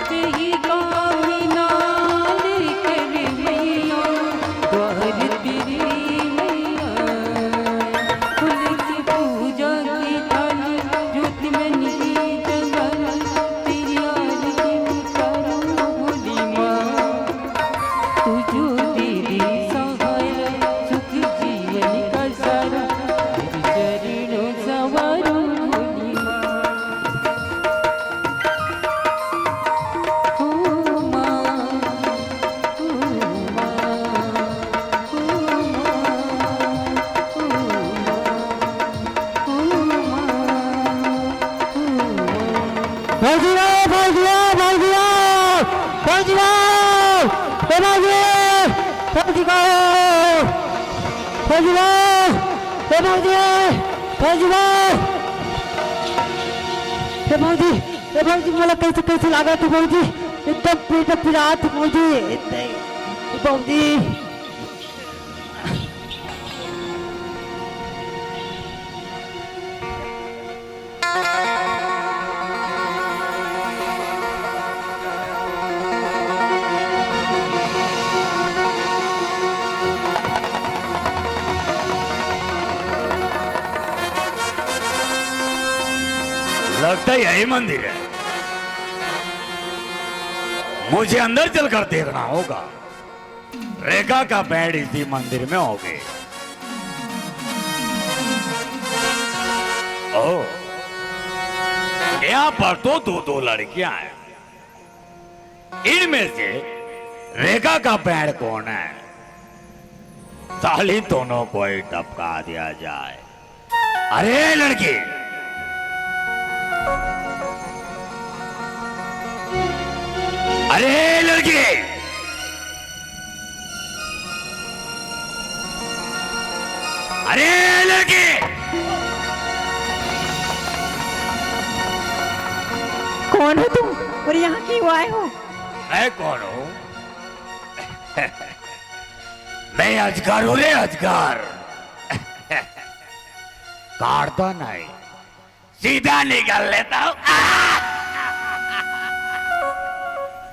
तेरी कामना लेकर मैया, द्वार तेरे मैया। फूल की पूजा की थाली, जोत मन की जगाई, तेरी आरती उतारूं भोली माँ। तू जो दे दे सहारा, सुख जीवन का सारा, तेरे चरणों संवारूं भोली माँ। ओ माँ, ओ माँ, ओ माँ, ओ माँ, ओ माँ, ओ माँ। भौजी रे, भौजी रे, भौजी रे, भौजी रे, ए भौजी, भौजी रे, भौजी रे, ए भौजी, भौजी रे, ए भौजी, ए भौजी, मोला कैसे, कैसे लागत हे भौजी, एकदम पेट पिरात हे भौजी, ए भौजी। लगता है यही मंदिर है। मुझे अंदर चलकर देखना होगा। रेखा का बैंड इसी मंदिर में होगे। ओ, यहाँ पर तो दो दो लड़कियां हैं। इनमें से रेखा का बैंड कौन है? साली दोनों को ही टपका दिया जाए। अरे लड़की, अरे लड़की, अरे लड़की। कौन हो तुम और यहाँ क्यों आए हो? मैं कौन हूँ? मैं अजगर हूँ रे, अजगर। काटता नहीं, सीधा निगल लेता हूँ।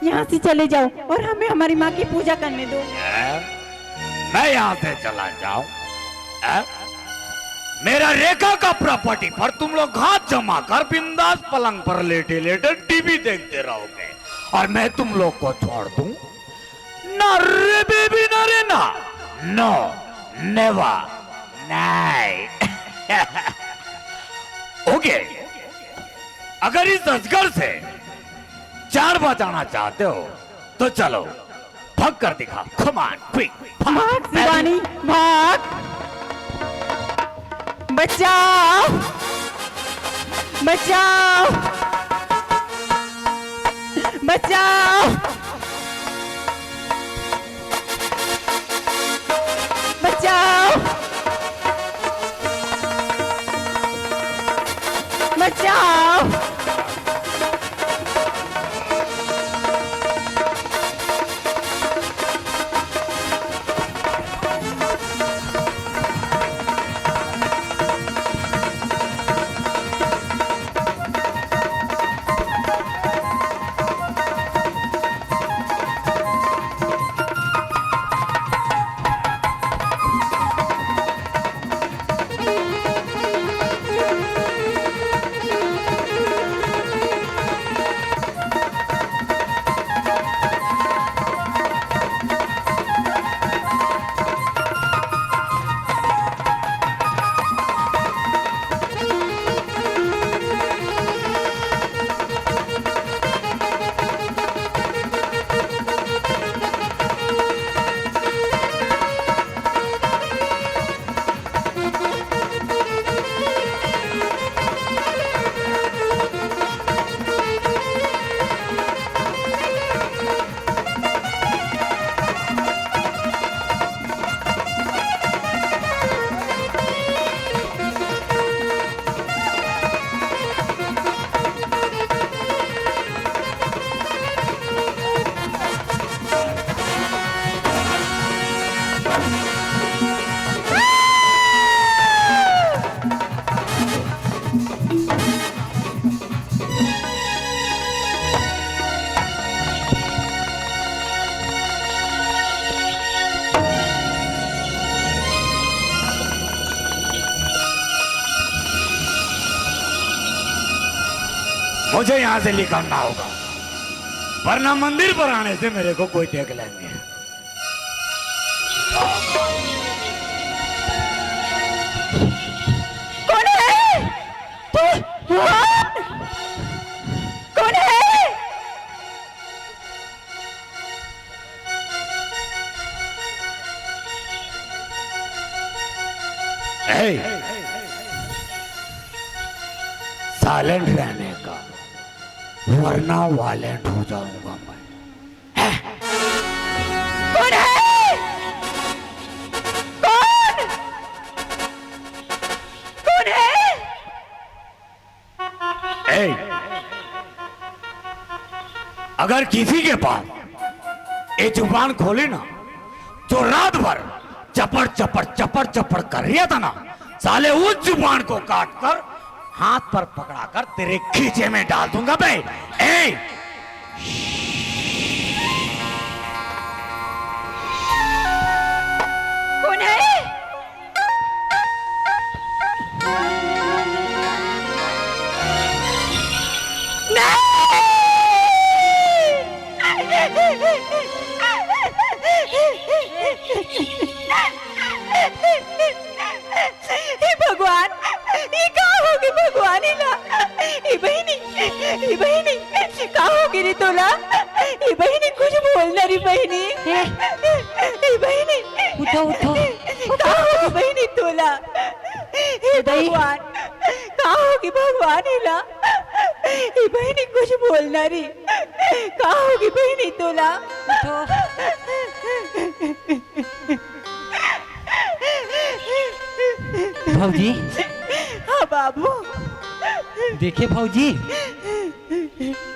यहाँ से चले जाओ और हमें हमारी माँ की पूजा करने दो। मैं यहाँ से चला जाऊं? मेरा रेखा का प्रॉपर्टी पर तुम लोग हाथ जमा कर बिंदास पलंग पर लेटे लेटे टीवी देखते रहोगे और मैं तुम लोग को छोड़ दूं? ना रे बेबी, ना रे ना। No, never, नहीं। ओके, अगर इस अजगर से जान बचाना चाहते हो तो चलो, भग कर दिखा। Come on, quick, भाग। भाग शिवानी, भाग। बचाओ, बचाओ, बचाओ, बचाओ, बचाओ। मुझे यहाँ से निकलना होगा, वरना मंदिर पर आने से मेरे को कोई देख लेंगे। कौन है तू? कौन? कौन है? साइलेंट रहने का, वरना वायलेंट हो जाऊंगा मैं। कौन है? कौन? कौन है? ए, अगर किसी के पास ये जुबान खोली ना, जो रात भर चपड़ चपड़ चपड़ चपड़ कर रहा था ना, साले उस जुबान को काट कर हाथ पर पकड़ाकर तेरे खींचे में डाल दूंगा बे। ए, कौन है? बहिनी, हे। ए बहिनी, उठो, उठो। का होगे बहिनी तोला? हे उदय। भगवान, का होगे भगवान एला? ए बहिनी कुछ बोलना रे। का होगे बहिनी तोला? उठो। भौजी। हाँ बाबू। देखे भौजी,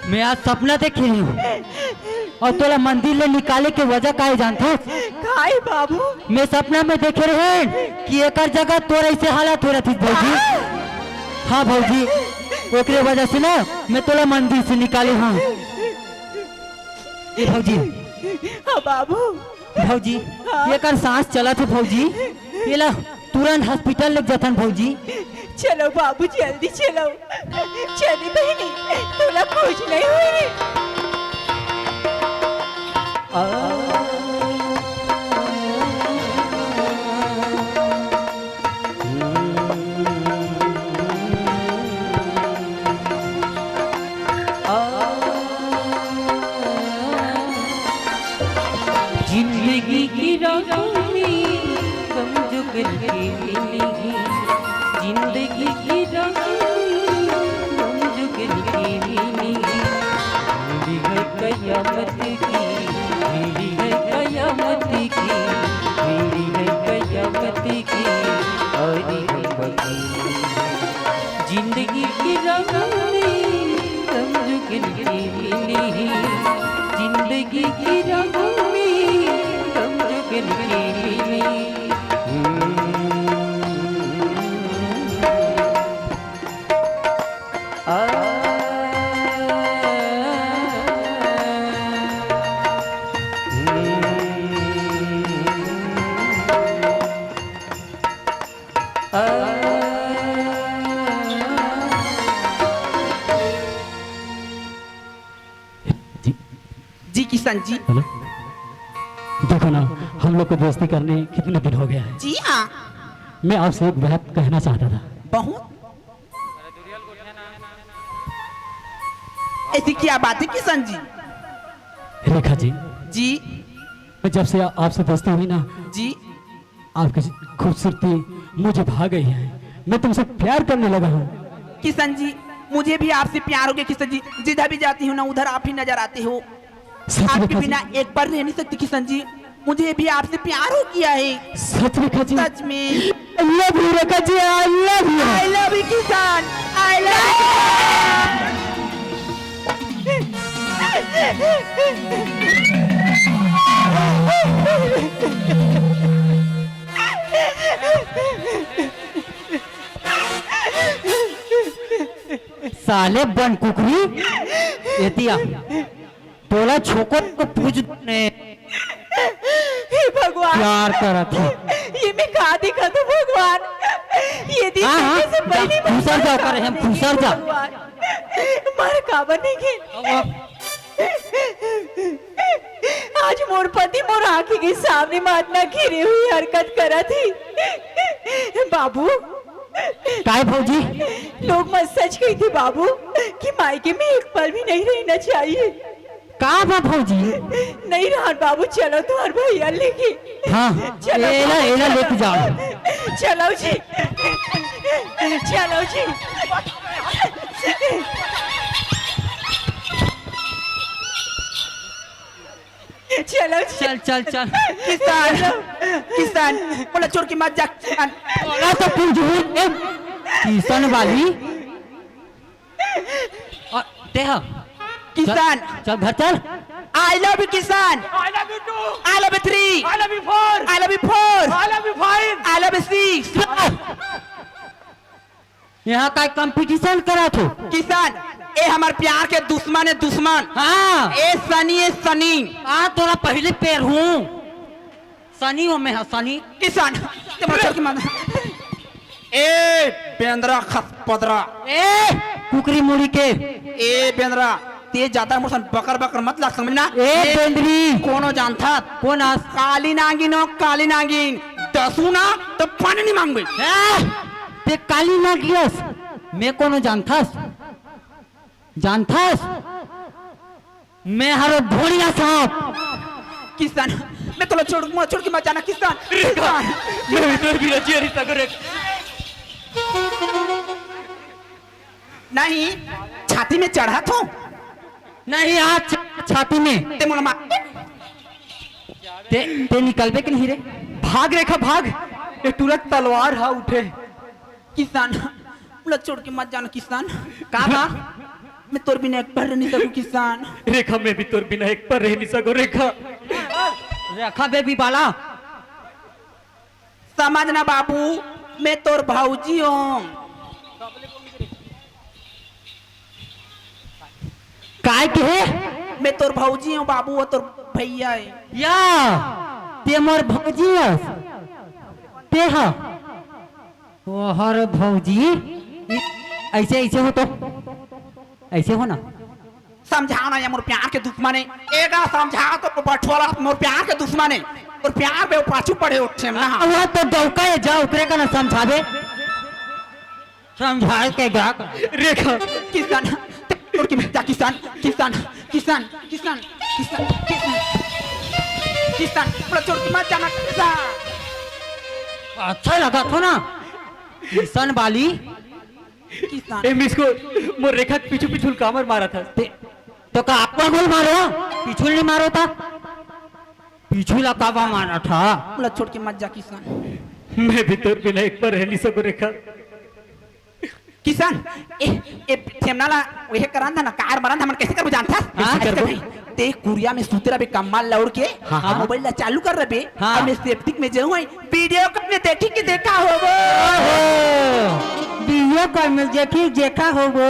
मैं आज सपना देखे हूँ अउ तोला मंदिर ले निकाले के वजह का हे जानथस? काय बाबू? मैं सपना में देखे रहेंव कि एकर जगह तोर ऐसे हालत हो रहिस भौजी। हाँ भौजी, ओकरे वजह से ना मैं तोला मंदिर से निकाले हूँ। ए भौजी। हाँ बाबू। भौजी, हाँ। एकर सांस चलत हे भौजी, एला तुरंत हॉस्पिटल ले जथन भौजी। चलो बाबू, जल्दी चलो। चली बहिनी, तोला कुछ नहीं होही। जिंदगी की राहों में गम जो करके मिलेंगे, जिंदगी की राहों में गम जो करके मिलेंगे। भीड़ है कयामत की, भीड़ है कयामत की, भीड़ है कयामत की, और हम बचे जिंदगी की राहों में गम जो करके मिलेंगे, जिंदगी की राहों में गम जो करके मिलेंगे। जी। जी किशन जी। हेलो, देखो ना, हम लोग को दोस्ती करने कितने दिन हो गया है। जी हाँ। मैं आपसे एक बात कहना चाहता था। बहुत। ऐसी क्या बात है किशन जी? रेखा जी। जी। मैं जब से आ-, आपसे दोस्ती हुई ना, जी। आपकी खूबसूरती मुझे भा गई है। मैं तुमसे प्यार करने लगा हूँ। किशन जी, मुझे भी आपसे प्यार हो गया किशन जी। जिधर भी जाती हूँ ना, उधर आप ही नजर आते हो। सच में आपके बिना एक पल रह नहीं सकती किशन जी। मुझे भी आपसे प्यार हो गया है। सच में रेखा जी? सच में। I love you Rekha ji, I love you। I love you Kishan, I love you। साले बन कुकरी, एती आ। तोला छोको को पूछ ने। हे भगवान। प्यार करत हे। ये मैं का देखत हूँ भगवान? ये दिन हाँ, हाँ, देखे से जा, पहली बार फुसर जा, ओकर हम फुसर जा। भगवान। मर का बने के? अब आज मोर पति मोर आँखी के सामने म अतना घिरे हुई हरकत करत हे। बाबू। काय भौजी? लोग मन सच कहिथे बाबू कि मायके में एक पल भी नहीं रहना चाहिए। का बा भौजी? नहीं रहन बाबू, चलो तुम्हार भैया लेके। हाँ, चलो एला, बाबू, एला चलो। लेके जाओ। चलो जी, चलो जी। चलो जी। चल, चल, चल। किशन, किशन, मोला छोड़ के मत जा, किशन। तोला तो कुछ झूठ ए, किशन वाली। और ते ह। किशन। चल, चल घर चल। I love you, Kishan. I love you too। I love you three। I love you four। I love you four। I love you five। I love you six। यहाँ काय competition करत हो? किशन, ए हमर प्यार के दुश्मन हे, दुश्मन। हाँ। ए शनि, ए शनि। हाँ, तोला पहली पेर हूँ। शनि हो मैं, हाँ, शनि। किशन, ते मच्छर के मार। ए बेंदरा खसपदरा। ए कुकरी मुड़ी के। ए बेंदरा, ते ज्यादा मोर सन बकर बकर मत लाग, समझना। ए ए बेंदरी। कोनो जानथस? कोन आस? काली नागिन हो, काली नागिन। दसू ना तो पानी नहीं मांगबे। ए, ते काली नागिन अस? मैं कोनो जानथस? जानथस? मैं हरो ढोड़िया सांप। किशन, मैं तोला छोड़, मोला छोड़ के मत जाना किशन। रेखा, किशन। मैं भी तोर बिना जिया नहीं सकूं रेखा। नहीं, छाती में चढ़त हों। नहीं, आज छ-, छाती में। ते मोला मार। ते, ते निकलबे कि नहीं रे? भाग रेखा, भाग। ये तुरंत तलवार हा उठे। किशन, मोला छोड़ के मत जाना किशन। का बा? मैं तोर बिना एक पल रह नहीं सकूं किशन। रेखा, मैं भी तोर बिना एक पल रह नहीं सकूं रेखा। रेखा बेबी बाला। समझ ना बाबू, मैं तोर भौजी हों। काय कहे? मैं तोर भौजी हों बाबू, वो तोर भैया हे। या, ते मोर भौजी हस। ते हा। ओहर भौजी, अइसे, अइसे हो तो, अइसे हो ना। समझा ना, ये मोर प्यार के दुश्मन हे। एला समझा तो बठवाला मोर प्यार के दुश्मन हे। अउ प्यार में पाछू पड़े उठे ना। अउ वो तो डौका हे, जा ओकरे का ना समझाबे। समझाए के जा। रेखा। किशन, ते छोड़ के मत जा किशन, किशन, किशन, मोला छोड़ के मत जाना किशन। अच्छा लगत हो ना। किशन बाली। किशन। ए मिसको, मोर रेखा के पीछू पीछू कामर मारत हस। ते, तो का अपन गोल मारो, पीछू नहीं मारो ता। पीछू ला काबा मारत हा। मोला छोड़ के मत जा किशन। मैं भी तोर बिना एक पल रह नहीं सकूं रेखा। किशन, ए, ए, ठेमना ला, वहे करन था ना, कार मरन था, हमन कैसे करबो जानथस? हाँ। कैसे करबो? ते कुरिया में सुते रहबे, कम्बल ला ओढ़ के, हाँ, अउ हाँ। मोबाइल ला चालू कर रहबे, हाँ। अउ मैं सेप्टिक में जाहूं, वीडियो कॉल में देखी कि देखा होबो। ओहो, वीडियो कॉल में देखी देखा होबो।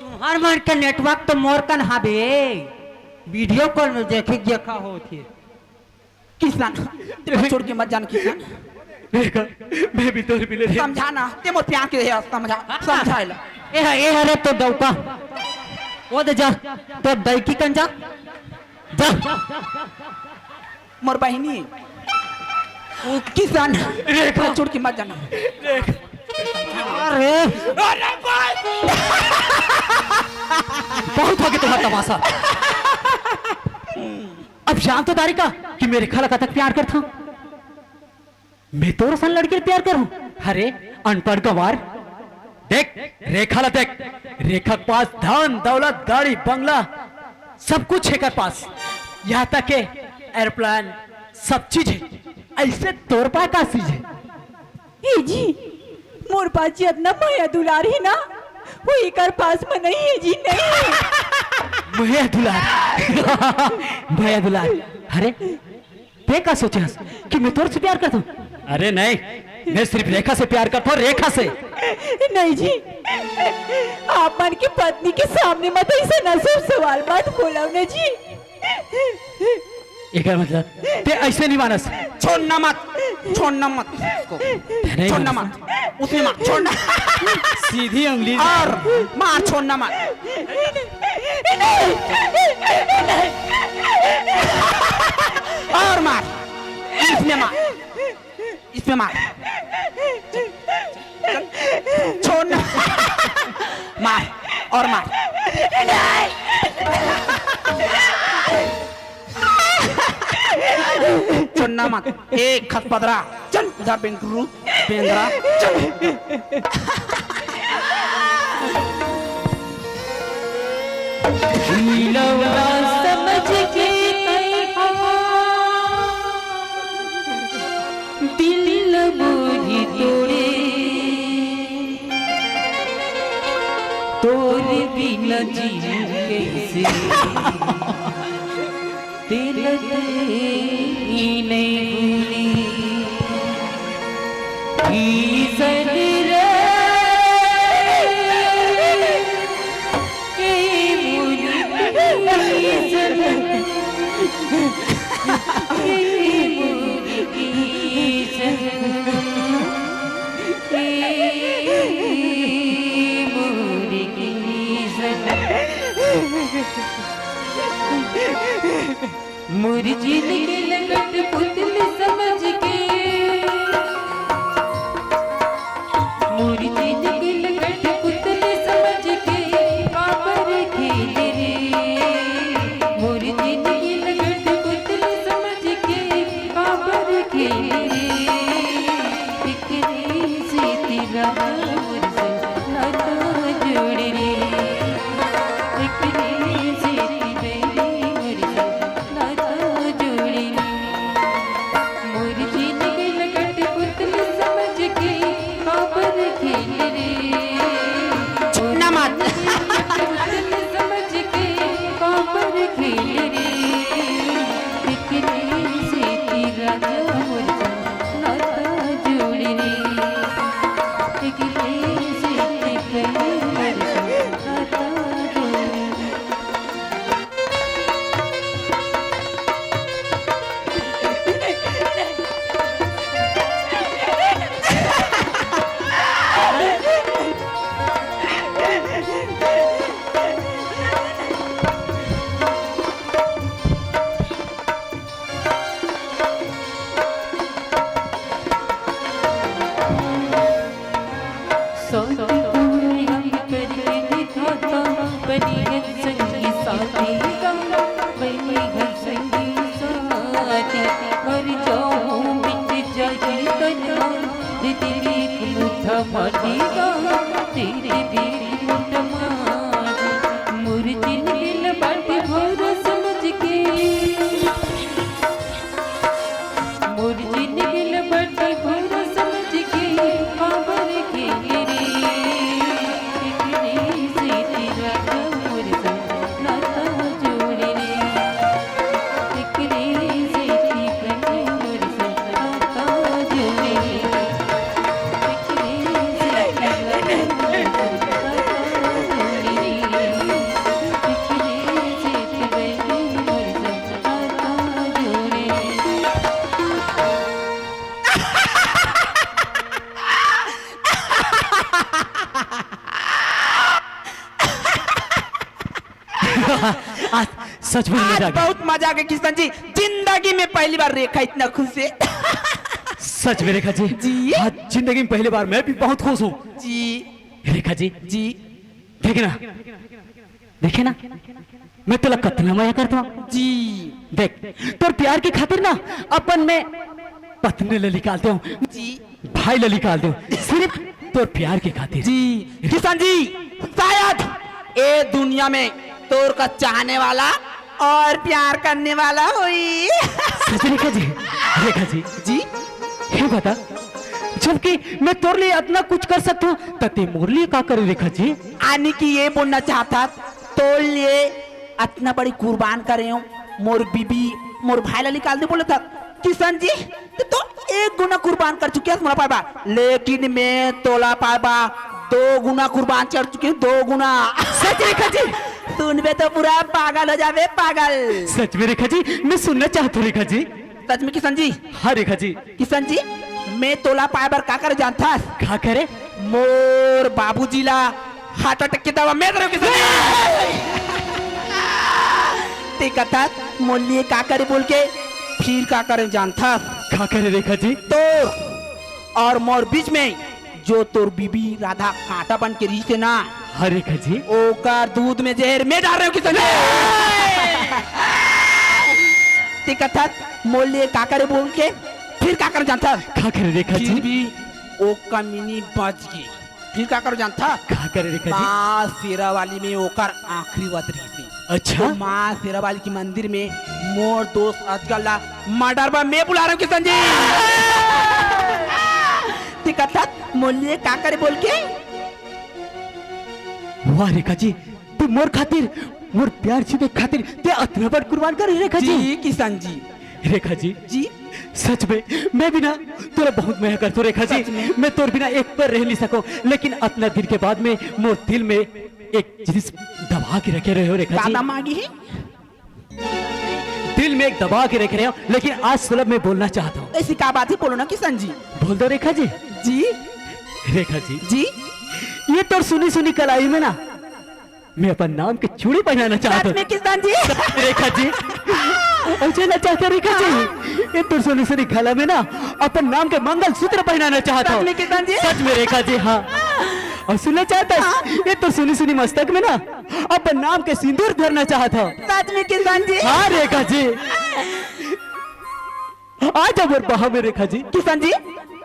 तुम्हर मन के नेटवर्क तो मोर कन हाबे, वीडियो कॉल में देखी देखा होथे। किशन, ते छोड़ के मत जाना किशन। रेखा, मैं भी तोर बिना रह समझा ना, ते मोर प्यार के हे, समझा, हाँ। समझा एला। ए ह, ए ह रे तो डौका। ओ दे जा, तो डौकी कन जा। जा। मोर बहिनी। किशन, रेखा। ते छोड़ के मत जाना। रेखा। अरे। अरे भाई। बहुत हो गया तुम्हारा तमाशा। अब जान तो दारिका कि मैं रेखा ला कतक प्यार करथंव। मैं तोर असन लड़की ला प्यार करहूं? अरे, अनपढ़ गंवार। देख, रेखा ला देख। रेखा के पास धन, दौलत, गाड़ी, बंगला, सब कुछ हे एकर पास। यहाँ तक के एरोप्लेन, सब चीज हे। अइसे तोर पास का चीज हे? ए जी, मोर पास जितना मया दुलार हे ना, वो एकर पास में नहीं हे जी, नहीं हे। मया दुलार। मया दुलार। अरे, ते का सोचे हस कि मैं तोर से प्यार करथंव? अरे नहीं, मैं सिर्फ रेखा से प्यार करथंव, रेखा से। नहीं जी, आप मन के पत्नी के सामने मत अइसे ना सब सवाल मत बोलव ना जी। एकर मतलब ते अइसे नहीं मानस। छोड़ना मत, छोड़ना मत उसको। नहीं छोड़ना मानस। मत, उसने मार, छोड़ना। सीधी उंगली। और मार, छोड़ना मत। और मार, इसमें मार, इसमें मार। छोड़ना। मार और मार। छोड़ना मत। ए खतपदरा, चल जा बेंगरू, बेंदरा, चल। हीलौना समझ के दिल मोरी तोड़े, तोर बिना जीऊं कैसे? तेला ते नहीं भूली। किसन रे, ए मोरी किसन, ए मोरी किसन, ए मोरी किसन। मोर जिनगी खेले रे, एकरे सेती राजा मोर संग नाता जोड़े रे। एकरे सेती बहिनी मोर संग नाता जोड़े रे। मोर जिनगी ल कठपुतली समझ के काबर खेले रे। चुप ना मत। कठपुतली समझ के काबर खेले रे। एकरे सेती राजा मोर संग नाता जोड़े रे। एकरे सेती बहिनी मोर संग नाता जोड़े रे। शांति पूरी हम करके दिखाता, बनी है संगी साथी का, बनी है संगी साथी। मर जाऊं मिट जाए तन्हा, दे दे एक मुट्ठा माटी का, दे दे एक मुट्ठा माटी। मोर जिनगी ल बाटे भौरा समझ के, मोर जिनगी ल बाटे भौरा समझ के, काबर खेले रे। एकरे सेती राजा मोर संग नाता जोड़े रे। एकरे सेती बहिनी मोर संग नाता जोड़े रे। एकरे सेती राजा मोर संग नाता जोड़े रे। एकरे सेती बहिनी मोर संग आज सच में आज मजा आ गया। बहुत मजा आ गया किशन जी, जिंदगी में पहली बार रेखा इतना खुश है। सच में रेखा जी। जी। आज जिंदगी में पहली बार मैं भी बहुत खुश हूँ। जी। रेखा जी। जी। देखे ना, देखे ना, मैं तोला कतना मया करता हूँ। जी। देख, तोर प्यार के खातिर ना अपन मैं पत्नी ले निकालते हूँ। जी। भाई ले निकालते हूँ, सिर्फ तोर प्यार के खातिर। जी। किशन जी, शायद ए दुनिया में तोर का चाहने वाला और प्यार करने वाला होई। सच रेखा जी, रेखा जी। जी। हे बता, जबकि मैं तोर लिए इतना कुछ कर सकता हूँ, त ते मोर लिए का करे रेखा जी? आने की ये बोलना चाहता, तोर लिए अतना बड़ी कुर्बान करे हूँ, मोर बीबी, मोर भाई ला निकाल दे बोले था। किशन जी, ते तो एक गुना कुर्बान कर चुके हस मोला पाए बर, लेकिन मैं तोला पाए बर दो गुना कुर्बान कर चुके हूँ, दो गुना। सच रेखा जी? सुनबे तो पूरा पागल हो जाबे, पागल। सच में रेखा जी, मैं सुनना चाहता हूँ रेखा जी। सच में किशन जी? हाँ रेखा जी। किशन जी, मैं तोला पाए बर का करे जानथस? का करे? मोर बाबूजी ला हार्ट अटैक के दवा मैं दे रहा हूँ किशन जी। ते कथस मोर लिए का करे बोल के, फिर का करे जानथस? का करे रेखा जी? तोर और मोर बीच में जो तोर बीबी राधा कांटा बन के रहिसे ना, हाँ रेखा जी। ओकर दूध में जहर मैं डाल रहे हूँ किशन जी। ते कथस मोर लिए का करे बोल के, फिर का करे जानथस? का करे रेखा जी? फिर भी ओ कमीनी बच गई। फिर का करे जानथस? का करे रेखा जी? माँ शेरावाली में ओकर आखिरी वत रहिसे। अच्छा। तो माँ शेरावाली के मंदिर में मोर दोस्त अजगर ला मर्डर बर मैं बुला रहे हूँ किशन जी। ते कथस मोर लिए का करे बोल के? वाह रेखा जी, तू मोर खातिर, मोर प्यार जीते खातिर ते अतना बड़ कुर्बान करे रेखा जी। जी किशन जी। रेखा जी, जी। सच में मैं भी ना तोला बहुत मया करथो रेखा जी। सच में। मैं तोर बिना एक पल रह नहीं सको, लेकिन अतना दिन के बाद में मोर दिल में एक चीज दबा के रखे रहे हो रेखा जी। दादा मांगी है। दिल में एक दबा के रखे रहे हो, लेकिन आज सुलभ में बोलना चाहता हूँ। ऐसी का बात है, बोलो ना किशन जी। बोल दो रेखा जी। जी। रेखा जी। जी। ये तोर सुनी सुनी कलाई में ना मैं अपन नाम के चूड़ी पहनाना चाहता हूँ। सच में किशन जी? रेखा जी। ऐसे ना चाहता रेखा जी। ये तोर सुनी सुनी गला में ना अपन नाम के मंगलसूत्र पहनाना चाहता हूँ। सच में किशन जी? सच में रेखा जी, हाँ। और सुनना चाहता है, हाँ। ये तोर सुनी सुनी मस्तक में ना अपन नाम के सिंदूर धरना चाहता हूँ। सच में किशन जी? हाँ रेखा जी। आ जा मोर बाहों में रेखा जी। किशन जी,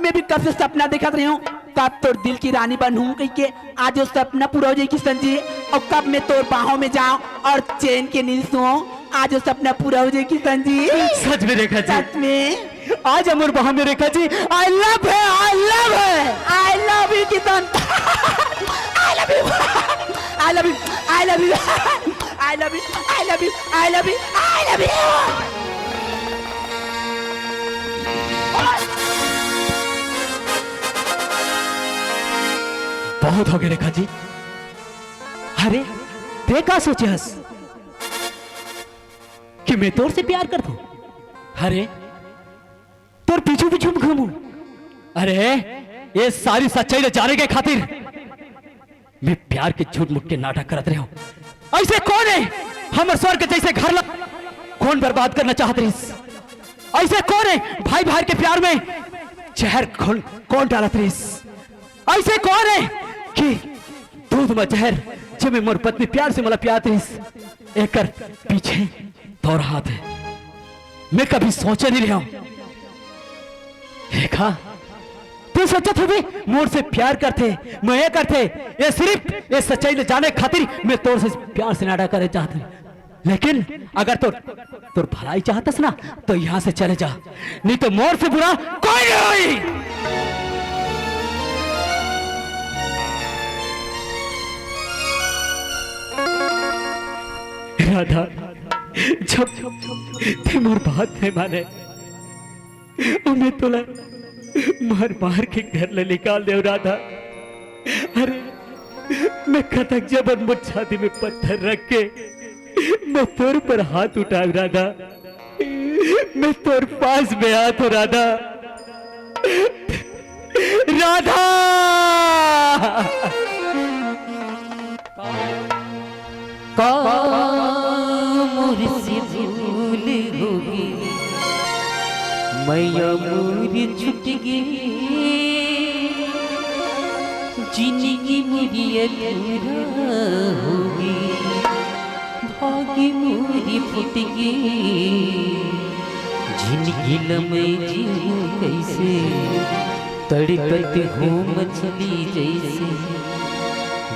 मैं भी कब से सपना देखत रहे हूँ, कब तोर दिल की रानी बनहूँ कह के। आज वो सपना पूरा हो जाए किशन जी, और कब मैं तोर बाहों में जाऊँ और चैन के नींद सोऊँ। आज वो सपना पूरा हो जाए किशन जी। सच में रेखा जी। सच में। आ जा मोर बाहों में रेखा जी। I love है, I love है। I love you Kishan. I love you। I love you। I love you। I love you। I love you। I love you। I love you। बहुत हो गए रेखा जी। अरे, ते का सोचे हस कि मैं तोर से प्यार करथों? अरे, तोर पीछू पीछू में घूमूं? अरे, ये सारी सच्चाई ले जाने के खातिर मैं प्यार के झूठ मूठ के नाटक करत रहे हूँ। ऐसे कौन है हमर स्वर्ग जैसे घर ला कौन बर्बाद करना चाहत रहिस? ऐसे कौन है भाई भाई के प्यार में जहर कौन, कौन डालत रहिस? ऐसे कौन है कि दूध में जहर, जेमे मोर पत्नी प्यार से मोला पियात रहिस, एकर पीछे तोर हाथ है। मैं कभी सोचे नहीं रहा हूँ। रेखा, तू सोचत हवे मोर से प्यार करथे, मया करथे, ये सिर्फ ये सच्चाई ले जाने खातिर मैं तोर से प्यार से नाटक करे चाहत हूँ। लेकिन अगर तोर, तोर भलाई चाहतस ना, तो यहाँ से चले जा, नहीं तो मोर से बुरा कोई नहीं होई। राधा, जब ते मोर बात नहीं माने, अउ मैं तोला मार मार के घर ले निकाल देव राधा। अरे, मैं कतक जबर मोर छाती में पत्थर रख के मैं तोर पर हाथ उठाव राधा, मैं तोर पास में आत हों राधा, राधा। का मोर से भूल होगे, मया मोर छूट गे, जिनगी मोर अधूरा होगे, भाग मोर फूट गे, जिनगी ल मैं जीऊँ कइसे? तड़पत हों मछली जइसे,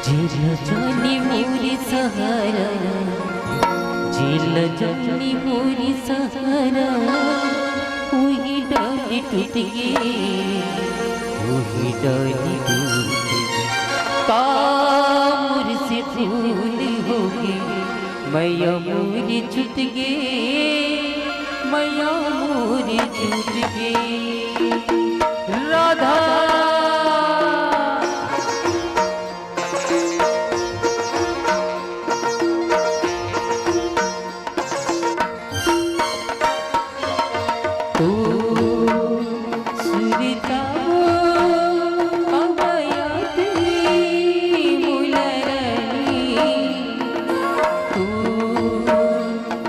जेला जाने मोर सहारा, जेला जाने मोर सहारा, उही डाली टूट गे, उही डाली टूट गे। का मोर से भूल होगे, मया मोर छूट गे, मया मोर छूट गे। राधा। तोर सुरता अवयत मोला रानी, तोर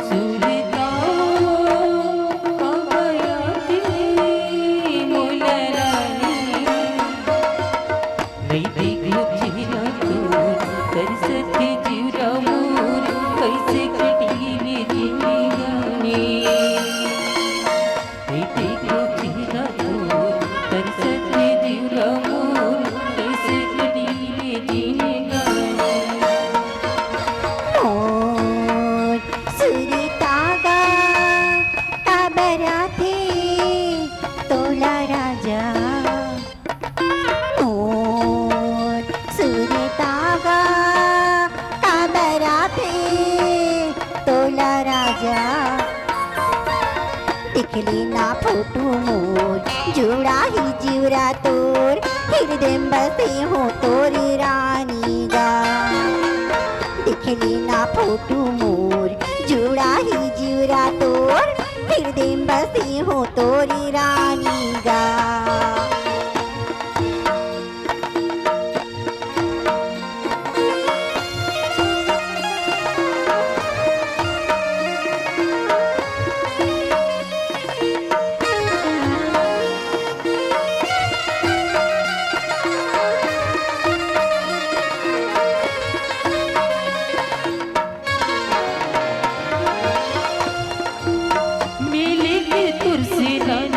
सुरता अवयत मोला रानी। नइ देखो चेहरा तोर, तरसत हे जीवरा मोर, कइसे कटही रे जिनगानी। नइ देखो चेहरा तोर, तरसत हे जीवरा मोर, कइसे कटही रे जिनगानी। मोर सुरता गा काबर आथे तोला राजा। मोर सुरता गा काबर आथे तोला राजा। देख ले ना फोटो मोर, जुड़ाही जीवरा तोर, हिरदे म बसे हों तोर रानी गा। देख ले ना फोटो मोर, जुड़ाही जीवरा तोर, हिरदे म बसे हों तोर रानी गा। मिले के तुरसे ना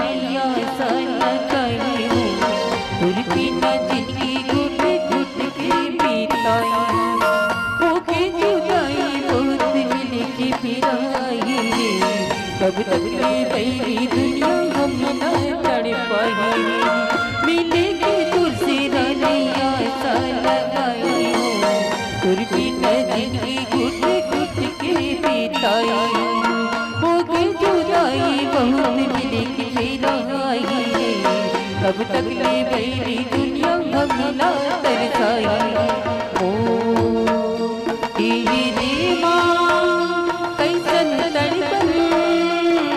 अब तक ले बैरी दुनिया हम ना तड़ पाई, मिले के तुझसे रानी आशा लगाई हूँ। तुर पीता जिंदगी घुट घुट के बिताई, हो गई जुदाई बहुत दिल की बेराई। अब तक ले बैरी दुनिया हम ना तरसाई। ओ तेरी माँ कैसन तड़पन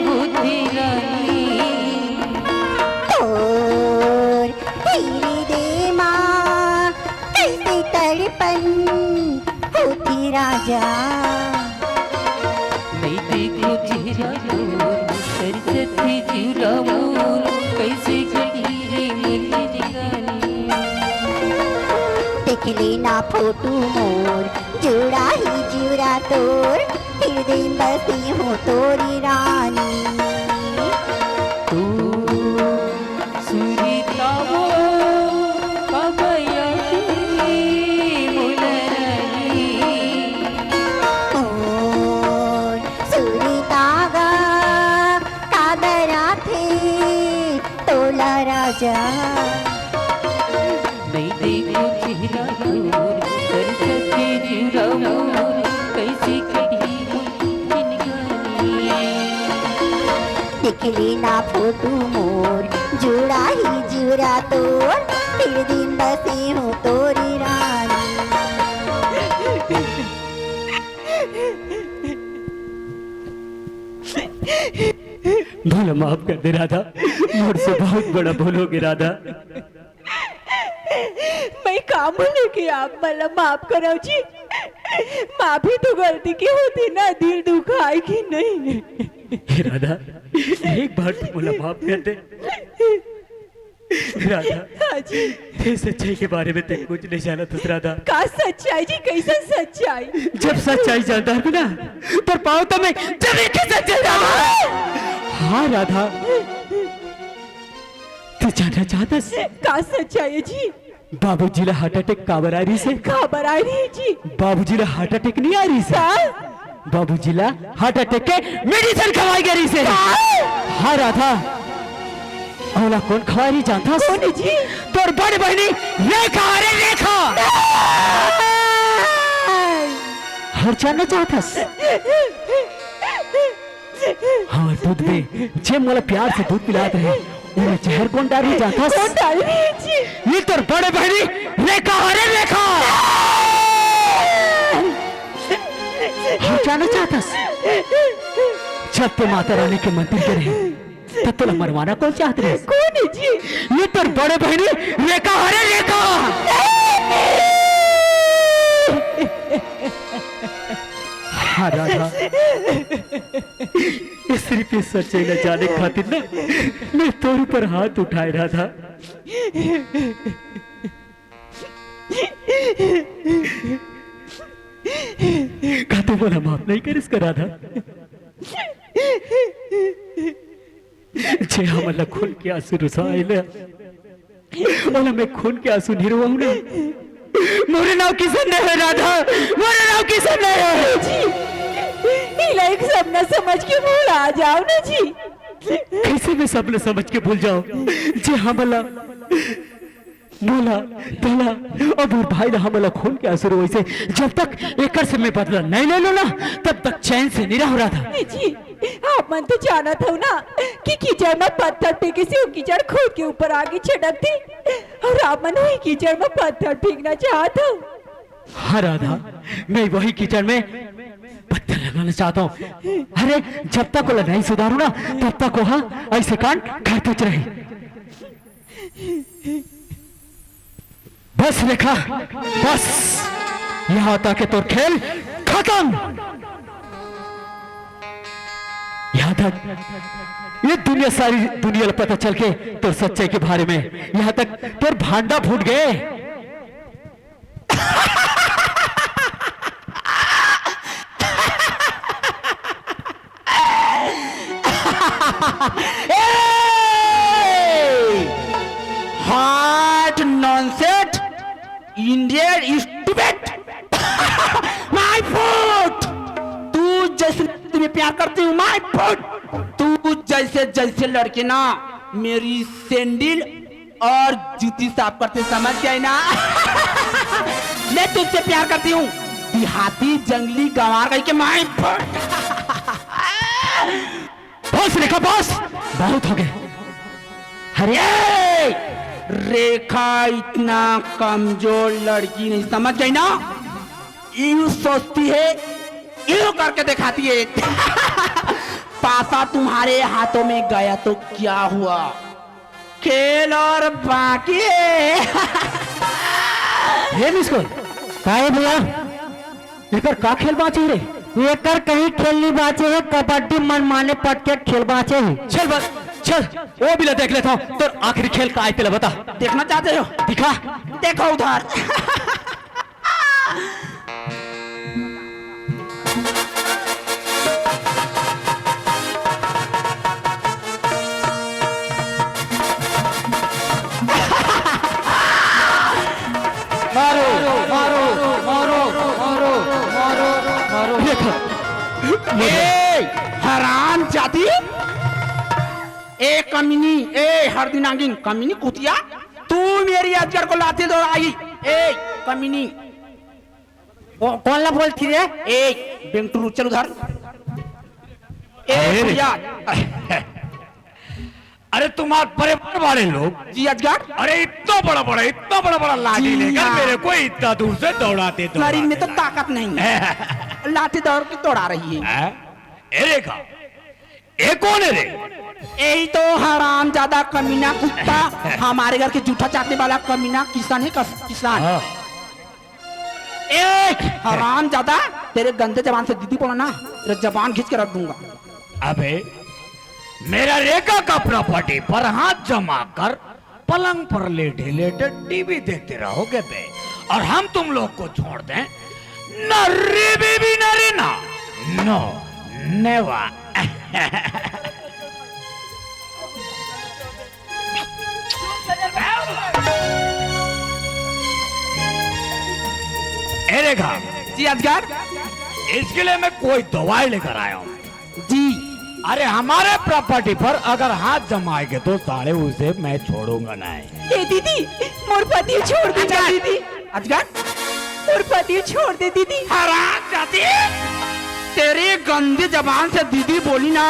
होती रानी। तोर तेरी दे माँ कैसे तड़पन होती राजा। नहीं देखो चेहरा तोर, सरस्वती जिउरा मोर, कैसे कटी रे मेरी निगानी। देख लेना फोटो मोर, जुड़ा ही जुड़ा तोर, फिर दिन बसी हूँ तोरी रानी। तू सुरीता वो कबया की मुलरनी। ओ सुरीता गा कागरा थे तोला राजा। नहीं देखो चेहरा तोर, सरस्वती जिउरा मोर, कैसे कटी मोर जिनगानी। देख लेना फोटो मोर, जुड़ा ही जुड़ा तोर, फिर दिन बसी हूँ तोरी रानी। भला माफ कर दे राधा, मोर से बहुत बड़ा भूल हो गया राधा। मैं का बोले कि आप मला माफ करो जी। माफी तो गलती की होती ना, दिल दुखाए कि नहीं। हे राधा, एक बार तो मोला माफ कर दे। राधा, हाँ जी। ये सच्चाई के बारे में ते कुछ नहीं जानत हस राधा। का सच्चाई जी, कैसन सच्चाई? जब सच्चाई जानता है ना, तो पाओ तो मैं जमीन के सच्चाई राधा। हाँ राधा, तू जानना चाहतस? का सच्चाई है जी? बाबूजी ला हार्ट अटैक काबर आ रही से? काबर आ रही जी? बाबूजी ला हार्ट अटैक नहीं आ रही से। का? बाबूजी ला हार्ट अटैक के मेडिसिन खवाई गई से। का? हाँ राधा, ओला कौन खवाई रही जानता? कौन है जी? तोर बड़ बहनी रेखा, अरे रेखा। हर जानना चाहतस? हमर दूध में जे मोला प्यार से दूध पिलात रहे, ओमे जहर कौन डाल रही जानथस? कौन डाल रही जी? ये तोर बड़े बहनी रेखा, अरे रेखा। हम जानना चाहतस? जब ते माता रानी के मंदिर के रहे, तब तोला मरवाना कौन चाहत रहे? कौन है जी? ये तोर बड़े बहनी रेखा, अरे रेखा। हाँ राधा, ये सिर्फ ये सच्चाई न जाने खातिर ना मैं तोर ऊपर हाथ उठाए राधा। का तू मोला माफ नहीं करिस का राधा? जे हमन ला खून के आंसू रुसाए ले, ओला मैं खून के आंसू नहीं रुआऊं ना। मोरे नाव किशन नहीं है राधा, मोरे नाव किशन नहीं है। जी, इला एक सपना समझ के भुला जाओ ना जी। कैसे मैं सपना समझ के भूल जाऊं? जे हमन ला मोला, तोला अउ मोर भाई ला हमन ला खून के आंसू रोइसे। जब तक एकर से मैं बदला नहीं ले लो ना, तब तक चैन से नहीं रहो राधा। जी, आप मन तो जानत हो ना कि कीचड़ में पत्थर फेंके से वो कीचड़ खुद के ऊपर आगे छिटकथे, अउ आप मन वही कीचड़ में पत्थर फेंकना चाहत हो। हाँ राधा, मैं वही कीचड़ में पत्थर लगाना चाहता हूँ। अरे, जब तक ओला नहीं सुधारू ना, तब तक वो ऐसे कांड करते रहे। बस रेखा, बस, यहाँ तक है तोर खेल खत्म। यहाँ तक ये दुनिया, सारी दुनिया ला पता चल के तोर सच्चाई के बारे में, यहाँ तक तोर भांडा फूट गए। ए! Heart nonsense, Indian stupid। My foot। तू जैसे तुम्हें प्यार करती हूँ, my foot। ऐसे जैसे लड़के ना मेरी सैंडल और जूती साफ करते, समझ गए ना? मैं तुझसे प्यार करती हूँ। देहाती जंगली गंवार कहीं के माई। बस रेखा, बस, बहुत हो गए। अरे, रेखा इतना कमजोर लड़की नहीं, समझ गई ना? यूं सोचती है, यूं करके दिखाती है। पासा तुम्हारे हाथों में गया तो क्या हुआ? खेल और बाकी है। ये मिस कॉल का है भैया? एकर का खेल बाँचे रे? एकर कहीं खेल नहीं बाँचे हे, कबड्डी मनमाने पट के खेल बाँचे हे। चल बस, चल, वो भी ला देख लेता हूँ। तोर आखिरी खेल का आय तेला बता। देखना चाहते हो? दिखा। देखो उधर। मारो, मारो, मारो, मारो, मारो, मारो। देखो। ए, हराम जाती। ए कमीनी, ए हरदी नागिन, कमीनी कुतिया, तू मेरी अजगर को लाठी दौड़ाई। ए कमीनी। को-, कौन ला बोलती रे? ए बेंगटुरु, चल उधर। ए अरे रे। भैया। अरे तुम्हारे परिवार वाले लोग। जी अजगर। अरे इतना बड़ा बड़ा, इतना बड़ा बड़ा लाठी जी लेकर हाँ। मेरे को इतना दूर से दौड़ाते, शरीर में तो दौड़ाते ताकत नहीं है। लाठी दौड़ के दौड़ा रही है। हैं? ए रेखा, ये कौन है रे? यही तो हरामजादा कमीना कुत्ता, हमारे घर के जूठा चाटने वाला कमीना किसान है, कस-, किसान। हाँ। ए, हरामजादा, तेरे गंदे जबान से दीदी बोला ना, तेरा जबान खींच के रख दूंगा। अबे, मेरा रेखा का प्रॉपर्टी पर हाथ जमा कर पलंग पर लेटे लेटे टीवी देखते रहोगे बे, और हम तुम लोग को छोड़ दें? न रे बेबी, न रे ना, no, never। ए रेखा, जी अजगर। इसके लिए मैं कोई दवाई लेकर आया हूँ। जी। अरे हमारे प्रॉपर्टी पर अगर हाथ जमाएंगे तो साले उसे मैं छोड़ूंगा नहीं। ए दीदी, मोर पति छोड़ दे ना अजगर। दीदी। अजगर? मोर पति छोड़ दे दीदी। हराम जाती, तेरी गंदी जबान से दीदी बोली ना,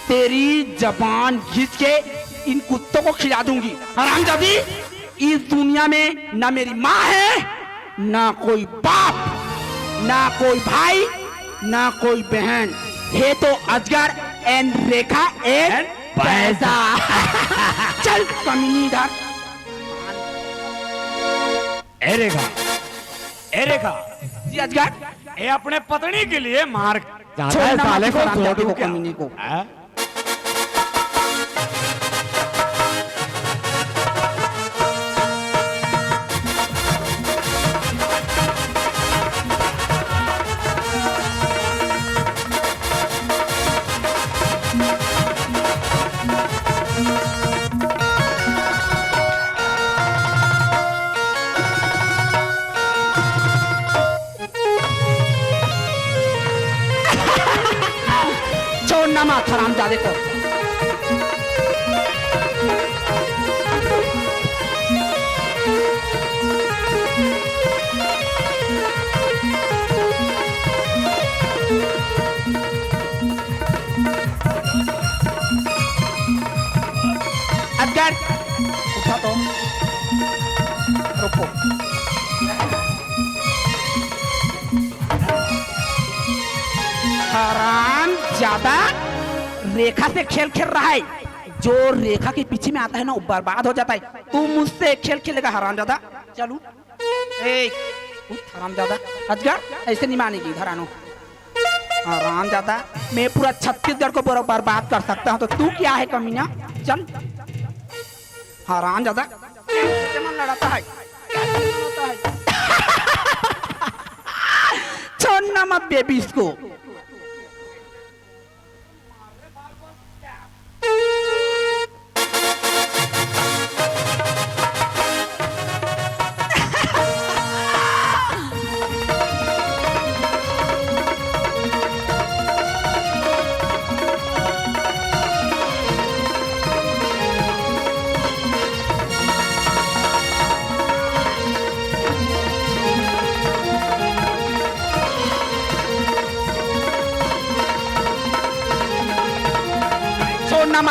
तेरी जबान घिस के इन कुत्तों को खिला दूंगी। हराम जाती, इस दुनिया में ना मेरी माँ है, ना कोई बाप, ना कोई भाई, ना कोई बहन। हे तो अजगर and रेखा and पैसा। चल कमीनी इधर। ए रेखा, ए रेखा, जी अजगर। ए अपने पत्नी के लिए मार ज्यादा छोड़ना साले मत को हरामजादे को, कमीनी को। हाँ? छोड़ना मत हरामजादे को। अजगर, उठा तो। रुको। हरामजादा, रेखा से खेल खेल रहा है। जो रेखा के पीछे में आता है ना, वो बर्बाद हो जाता है। तू मुझसे खेल खेलेगा हरामजादा? चल उठ। ए, उठ हरामजादा। अजगर, ऐसे नहीं मानेगी, इधर आनो। हरामजादा, मैं पूरा छत्तीसगढ़ को बर-, बर्बाद कर सकता हूँ, तो तू क्या है कमीना? चल। हरामजादा, कैसे मन लड़ाता है? छोड़ना मत बेबी इसको।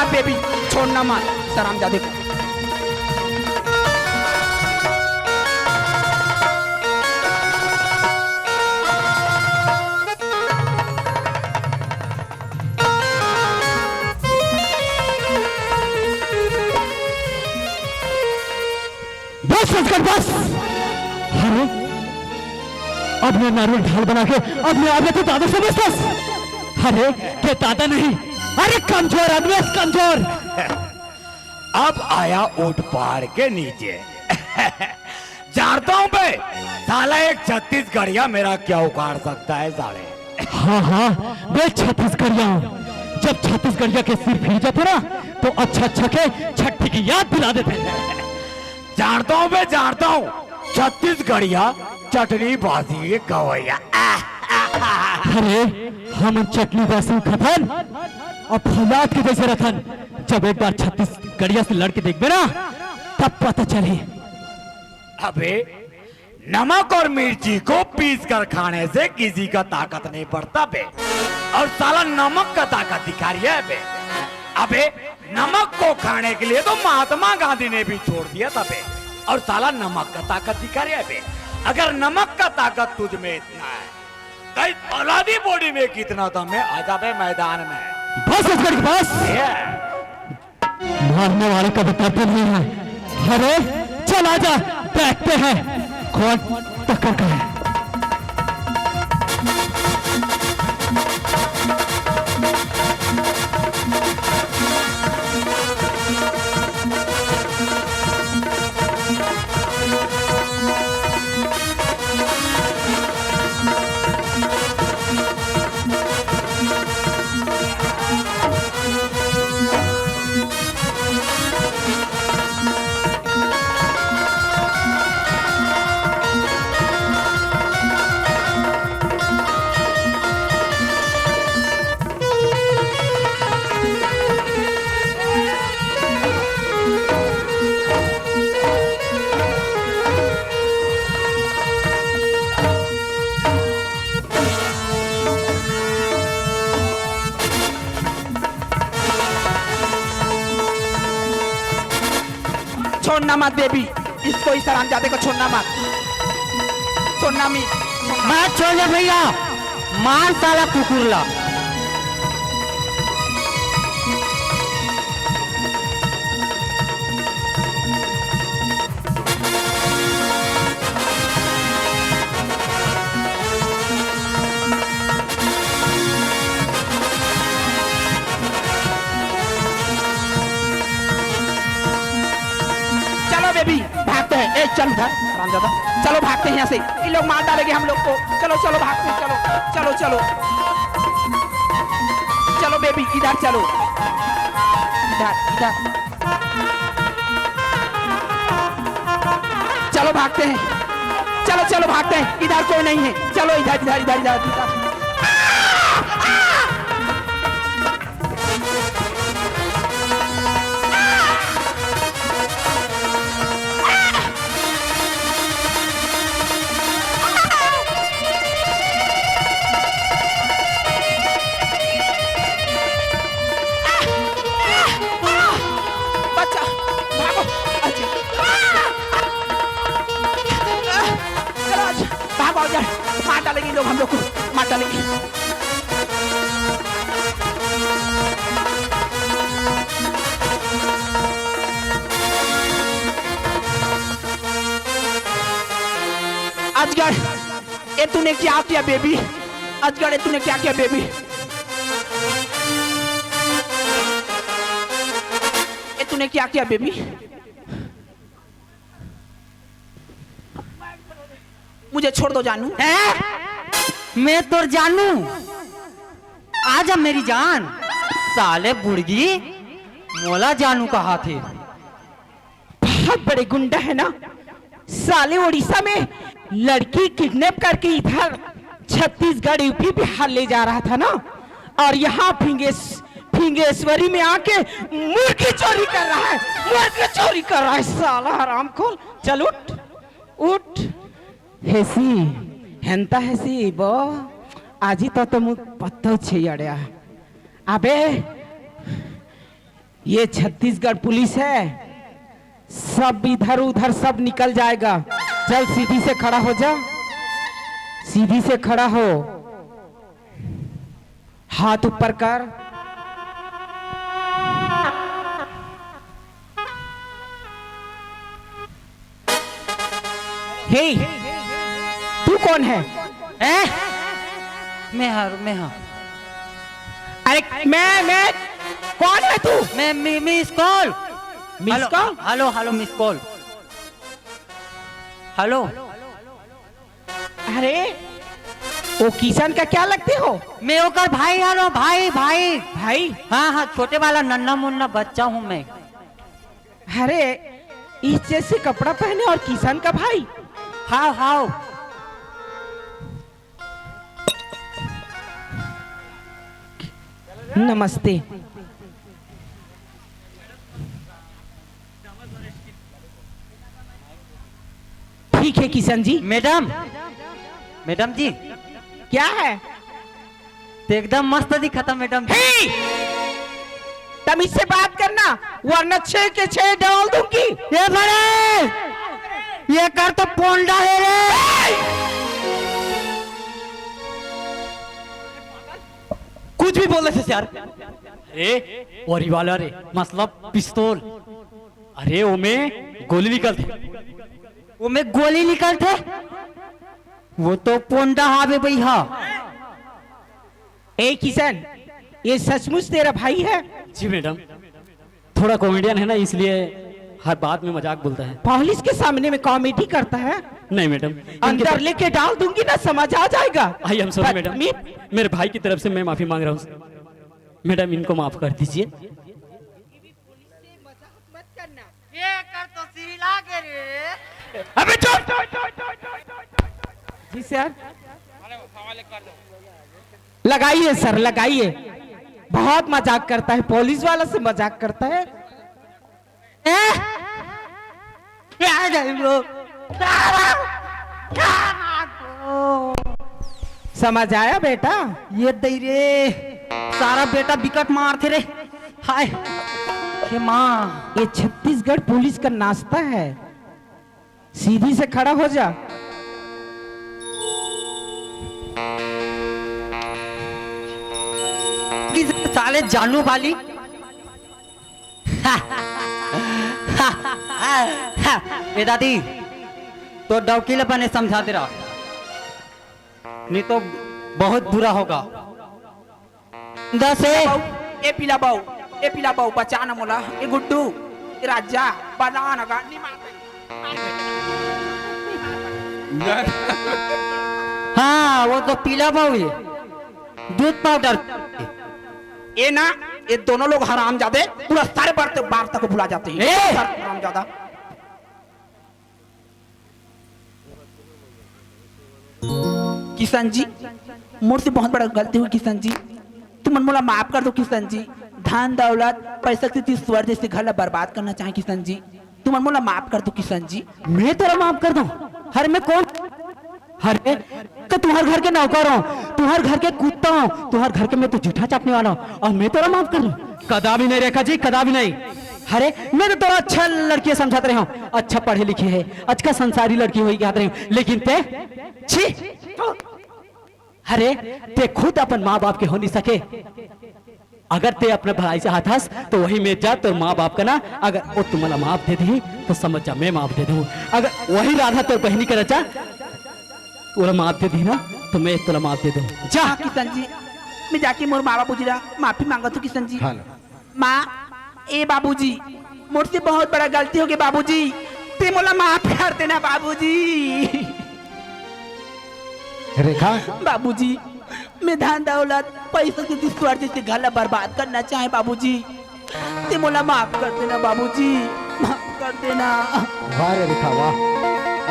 बेबी, छोड़ना मत, सराम जादे का। बस, बस कर, बस। अरे, अपने नारियल ढाल बना के अपने आप को दादा समझतस? अरे, के दादा नहीं, अरे कमजोर आदमी है, कमजोर। अब आया ऊंट पहाड़ के नीचे। जानता हूँ बे, साला एक छत्तीसगढ़िया मेरा क्या उखाड़ सकता है साले। हाँ, हाँ, बे छत्तीसगढ़िया हूँ। जब छत्तीसगढ़िया के सिर फिर जाते ना, तो अच्छा अच्छा के छट्ठी की याद दिला देते हैं। जानता हूँ बे, जानता हूँ, छत्तीसगढ़िया चटनी बासी के खवैया। अरे, हमन चटनी बासी खथन, अब फौलाद के जैसे रथन। जब एक बार छत्तीसगढ़िया से लड़के देखबे ना, तब पता चली। अबे, नमक और मिर्ची को पीस कर खाने से किसी का ताकत नहीं बढ़ता बे। और साला नमक का ताकत दिखा रही है बे। अबे, नमक को खाने के लिए तो महात्मा गांधी ने भी छोड़ दिया था बे। और साला नमक का ताकत दिखा रही है बे। अगर नमक का ताकत तुझ में इतना है, तो इस औलादी बॉडी में कितना दम है? आ जा बे मैदान में। बस, बस, बस। ये मारने वाले कभी डरते नहीं हैं। अरे, चल आजा, देखते हैं कौन टक्कर का है। छोड़ना मत बेबी, इसको, इस हरामजादे को छोड़ना मत, छोड़ना मी। मत छोड़ दे भैया, मार साला कुकुर ला। चलो बेबी, भागते हैं। ए, चल उधर, हरामजादा। चलो भागते हैं यहाँ से, ये लोग मार डालेंगे हम लोग को। चलो, चलो भागते हैं, चलो, चलो, चलो। चलो बेबी, इधर चलो, इधर, इधर। चलो भागते हैं, चलो, चलो भागते हैं, इधर कोई नहीं है। चलो इधर, इधर, इधर, इधर, इधर। बच्चा, भागो। अच्छा। चलो आज, भागो, आ जाए। मार डालेंगे लोग हम लोग को, मार डालेंगे। अजगर, ये तूने क्या किया बेबी? अजगर, ये तूने क्या किया बेबी? ये तूने क्या किया बेबी? मुझे छोड़ दो जानू। हैं? मैं तोर जानू? आजा मेरी जान। साले बुड़गी, मोला जानू कहा थे। बहुत बड़े गुंडा है ना साले, उड़ीसा में लड़की किडनैप करके इधर छत्तीसगढ़, यूपी, बिहार ले जा रहा था ना, और यहाँ फिंगेश फिंगेश्वरी में आके मुर्गी चोरी कर रहा है, मुर्गी चोरी कर रहा है साला हरामखोर। चल उठ, उठ। हेसी, हेंता हेसी, बो। आजी तो तुम पत्तो छे अड़या। अबे, ये छत्तीसगढ़ पुलिस है, सब इधर उधर सब निकल जाएगा। चल, सीधी से खड़ा हो जा, सीधी से खड़ा हो, हाथ ऊपर कर। हे, तू कौन है? हैं? मैं हाँ, मैं हाँ। अरे मैं, मैं, कौन है तू? मैं मि-, मिस कॉल। मिस हेलो, कॉल? हेलो, हेलो, मिस कॉल। हेलो। अरे, वो किशन का क्या लगते हो? मैं ओकर भाई हलो, भाई, भाई। भाई? हाँ, हाँ, छोटे वाला नन्ना मुन्ना बच्चा हूँ मैं। अरे, इस जैसे कपड़ा पहने और किशन का भाई? हाव, हाव। नमस्ते। ठीक है किशन जी। मैडम, मैडम जी। क्या है? तो एकदम मस्त दिखता मैडम जी। हे! तमीज से बात करना, वरना छह के छह डाल दूंगी। ये बड़े, ये कर तो पोंडा है रे। कुछ भी बोल रहे थे यार। अरे, वो रिवाल्वर है, मतलब पिस्तौल। अरे, ओमे गोली निकलथे। ओमे गोली निकलथे? वो तो पोंडा हावे भैया। ए किशन, ये सचमुच तेरा भाई है? जी मैडम, थोड़ा कॉमेडियन है ना, इसलिए हर बात में मजाक बोलता है। पुलिस के सामने में कॉमेडी करता है? नहीं मैडम, इनके अंदर तरफ लेके डाल दूंगी ना, समझ आ जाएगा। आई एम सॉरी मैडम, बदतमीज। मेरे भाई की तरफ से मैं माफी मांग रहा हूँ। मैडम, इनको माफ कर दीजिए। ये कर तो सिरी लागे रे। अबे चुप! जी सर। लगाइए सर, लगाइए। बहुत मजाक करता है, पुलिस वाला से मजाक करता है। ए? आ गई वो। समझ आया बेटा? ये दई रे, सारा बेटा बिकट मारथे रे। हाय, हे माँ। ये छत्तीसगढ़ पुलिस का नाश्ता है, सीधी से खड़ा हो जा। किस साले जानू वाली। ए दादी, तो डौकी ल बने समझा दे रहा, नहीं तो बहुत बुरा होगा। दस ए। ए पीला बाऊ, ए पीला बाऊ, बचा ना मोला। ए गुड्डू, ए राजा, बला ना गा, नहीं मार। हाँ, वो तो पीला बाऊ है, दूध पाउडर। ये ना, ये दोनों लोग हरामजादे पूरा सर बार तक, बार तक बुला जाते हैं। ए! सर हरामजादा। किशन जी, मोर से बहुत बड़ा गलती हुई किशन जी, तुमन मोला माफ कर दो किशन जी। धन दौलत पैसा से स्वर जैसे घर ला बर्बाद करना चाहे किशन जी, तुमन मोला माफ कर दो किशन जी। मैं तेरा माफ कर दूं? हर मैं कौन? हर मैं का तुहर घर के नौकर हूँ, तुहर घर के कुत्ता हूँ, तुहर घर के मैं तो जूठा चाटने वाला हूँ और मैं तेरा माफ कर दूं? कदा भी नहीं रेखा जी, कदा भी नहीं। अरे मैं तो तोला अच्छा लड़की समझत रहे हूँ, अच्छा पढ़े लिखे है, अच्छा संस्कारी लड़की होई कहत रहे हूँ, लेकिन ते छी। अरे ते खुद अपन माँ बाप के हो नहीं सके। अगर ते अपने भलाई चाहत हस तो वही में जा, तोर माँ बाप का ना, अगर वो तुम्हाला माफ दे दी तो समझ जा मैं माफ दे दूँ। अगर वही राधा तोर बहनी का रचा तोला माफ दे दी ना तो मैं तोला माफ दे दूँ। जा। हाँ किशन जी, मैं जाके मोर माँ बाबूजी ला माफी मांगत हूँ किशन जी। हाँ ना। माँ, ए बाबूजी, मोर से बहुत बड़ा गलती हो गई बाबूजी, ते मोला माफ कर देना बाबूजी। रेखा। बाबूजी, मैं धन दौलत पैसा के दुश्वार जैसे घर ला बर्बाद करना चाहे बाबूजी, ते मोला माफ कर देना बाबूजी, माफ कर देना। वाह रे रेखा वाह,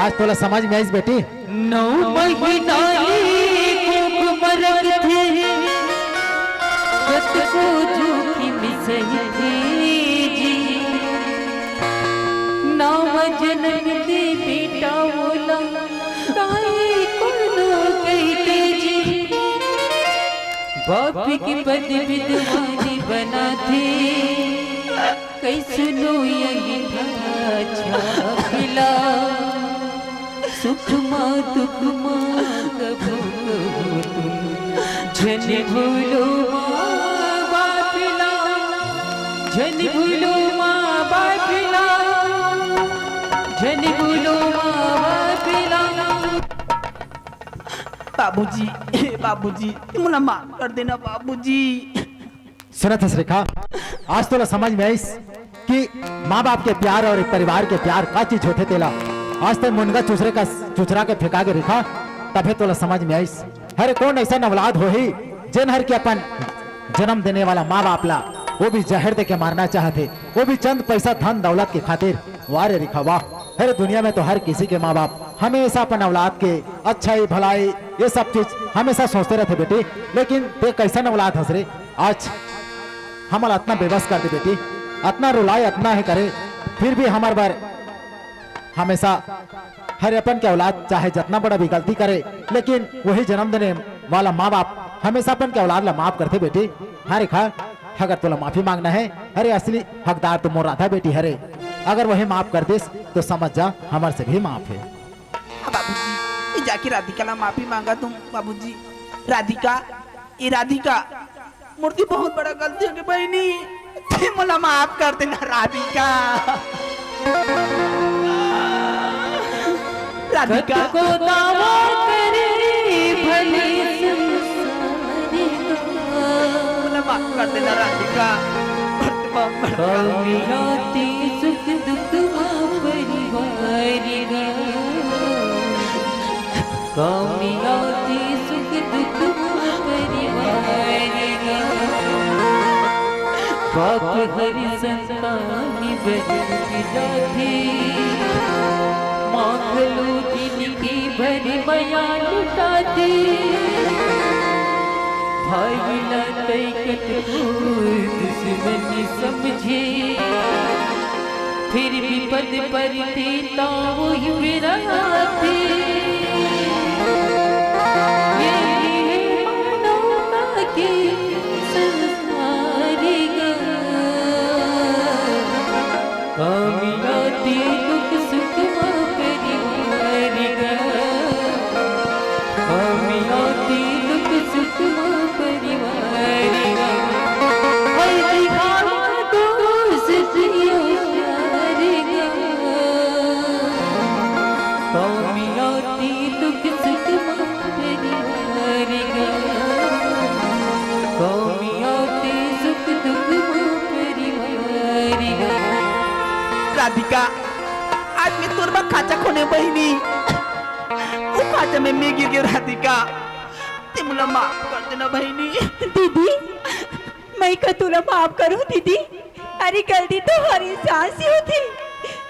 आज तोला समझ में आइस बेटी। नौ महीना ले कुख मरत थे, कतको जोखिम सहित जी। नव जनम दे बेटा मोला, ताई कोनो कहिते जी। बाप के पद विद्वान बनाथे, कइसनो अंगीठा छापिला, सुख मा दुख मा कभू कभू तुम झन भूलो माँ बाप ला, झन भूलो माँ बाप ला, झन भूलो माँ बाप ला। बाबूजी, हे बाबूजी, मोला माफ कर देना बाबूजी। सुनत हस रेखा, आज तोला समझ में आइस कि माँ बाप के प्यार और एक परिवार के प्यार का चीज होथे तेला। आज तक मुनगा चुचरे का चुचरा के फेंका के रेखा, तभे तोला समझ में आइस। अरे कौन ऐसा औलाद होही जेन हर के अपन जन्म देने वाला माँ बाप ला वो भी जहर दे के मारना चाहथे, वो भी चंद पैसा धन दौलत के खातिर। वाह रे रेखा वाह। अरे दुनिया में तो हर किसी के माँ बाप हमेशा अपन औलाद के अच्छाई भलाई ये सब चीज हमेशा सोचते रहते बेटी, लेकिन ते कैसन औलाद हस रे? आज हमला अतना बेबस कर दे बेटी, अतना रुलाए, अतना हे करे, फिर भी हमर बर हमेशा हर अपन के औलाद चाहे जतना बड़ा भी गलती करे, लेकिन वही जन्म देने वाला माँ बाप हमेशा अपन के औलाद ला माफ करथे बेटी। हाँ रेखा, अगर तोला माफी मांगना है, अरे असली हकदार तो मोर राधा बेटी हरे, अगर वही माफ कर दिस तो समझ जा हमर से भी माफ है। हाँ बाबूजी, मैं जाके राधिका ला माफी मांगा तुम बाबूजी। राधिका, ए राधिका, मोर से बहुत बड़ा गलती हो गई बहिनी, ते मोला माफ कर देना राधिका। राधिका। कतको दावा करे भले संसारी गा। मोला माफ कर देना राधिका। मोर से बहुत बड़ा गलती। कामयाबी सुख दुख मा परिवारी गा। कामयाबी सुख दुख मा परिवार गा। पाप हर संतान बन जाथे। माँ घलो जिनगी भर मया लुटाथे। भाई ला तै कतको दुश्मन समझे। फिर भी पद परथे ता वही बिराथे। यही है मानवता के संस्कार गा। कामयाबी दुख सुख मा परिवार गा। कामयाबी दुख सुख मा परिवार गा। हर जगह दोस्त यो प्यार गा। कामयाबी दुख सुख मा परिवार गा। कामयाबी सुख दुख मा परिवार गा। राधिका, आज मैं तोर बर खाचा खोने बहिनी। वो खाचा में मैं गिर गयो राधिका। ते मोला माफ कर देना बहिनी। दीदी, मैं का तोला माफ करूं दीदी? अरे गलती तो हर इंसान से होथे,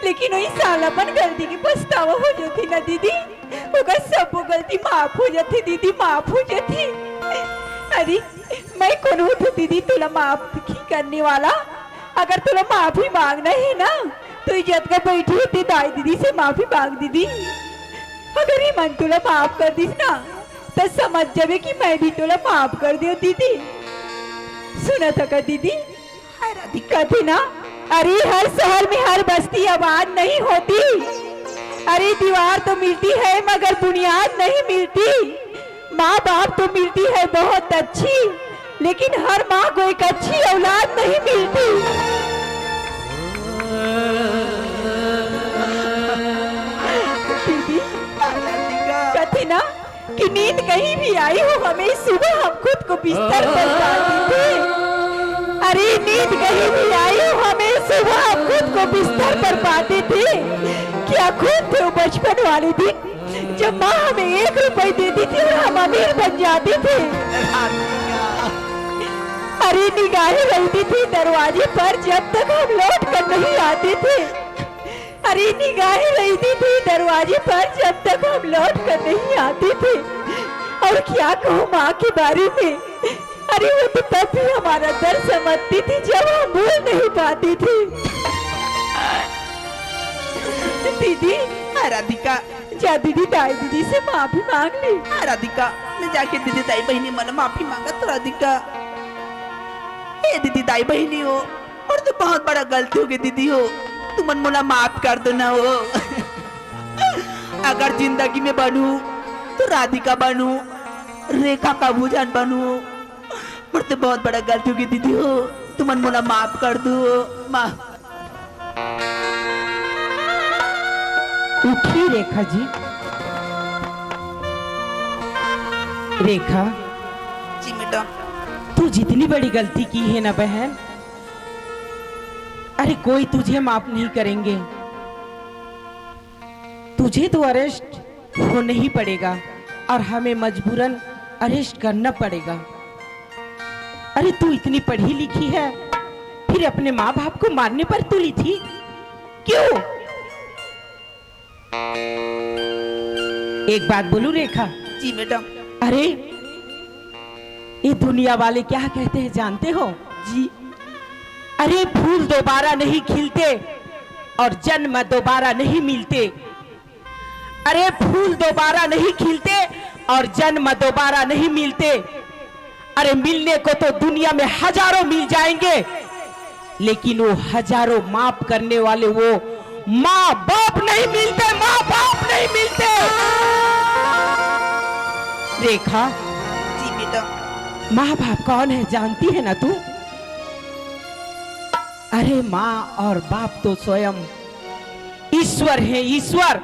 लेकिन वो इंसान ला अपन गलती के पछतावा हो जाथे ना दीदी, ओकर सबो गलती माफ हो जाथे दीदी, माफ हो जाथे। अरे मैं कौन होथों दीदी तोला माफ नहीं करने वाला? अगर तोला माफी मांगना है ना, तो ये जतका बैठी होती दाई दीदी से माफी मांग दीदी। अगर ये मन तोला माफ कर दिस ना, तो समझ जाबे कि मैं भी तोला माफ कर दियो दीदी। सुनत हका दीदी? हाय राधिका। कथे ना, अरे हर शहर में हर बस्ती आबाद नहीं होती। अरे दीवार तो मिलती है मगर बुनियाद नहीं मिलती। माँ बाप तो मिलती है बहुत अच्छी, लेकिन हर माँ को एक अच्छी औलाद नहीं मिलती। दीदी, कथे ना कि नींद कहीं भी आई हो, हमें सुबह हम खुद को बिस्तर पर पाते थे। अरे नींद कहीं भी आई हो, हमें सुबह हम खुद को बिस्तर पर पाते थे। क्या खूब थे वो बचपन वाले दिन, जब माँ हमें एक रुपए देती थी और हम अमीर बन जाते थे। अरे निगाहें रहती थी दरवाजे पर जब तक हम लौट कर नहीं आते थे। अरे निगाहें रहती थी दरवाजे पर जब तक हम लौट कर नहीं आते थे। और क्या कहूँ माँ के बारे में, अरे वो तो तब भी हमारा दर्द समझती थी जब हम बोल नहीं पाते थे। दीदी। हाँ राधिका। जा दीदी दाई दीदी से माफी मांग ले। हाँ राधिका, मैं जाके दीदी दाई बहिनी मन माफी मांगत राधिका। ए दीदी दाई बहिनी हो, वो तो बहुत बड़ा गलती हो गई दीदी हो, तुमन मोला माफ कर दो ना हो। अगर जिंदगी में बनू तो राधिका बनू, रेखा कभू झन बनू। मोर तो बहुत बड़ा गलती हो गई दीदी हो, तुमन मोला माफ कर दो। माँ। उठी रेखा जी। रेखा, जी मैडम। तू जितनी बड़ी गलती की है ना बहन, अरे कोई तुझे माफ नहीं करेंगे। तुझे तो अरेस्ट होना ही पड़ेगा और हमें मजबूरन अरेस्ट करना पड़ेगा। अरे तू इतनी पढ़ी लिखी है, फिर अपने माँ बाप को मारने पर तुली थी क्यों? एक बात बोलूं रेखा? जी मैडम। अरे ये दुनिया वाले क्या कहते हैं जानते हो? जी। अरे फूल दोबारा नहीं खिलते और जन्म दोबारा नहीं मिलते। अरे फूल दोबारा नहीं खिलते और जन्म दोबारा नहीं मिलते। अरे मिलने को तो दुनिया में हजारों मिल जाएंगे, लेकिन वो हजारों माफ करने वाले वो माँ बाप नहीं मिलते, माँ बाप नहीं मिलते। रेखा, जी बेटा। माँ बाप कौन है जानती है ना तू? अरे माँ और बाप तो स्वयं ईश्वर है, ईश्वर।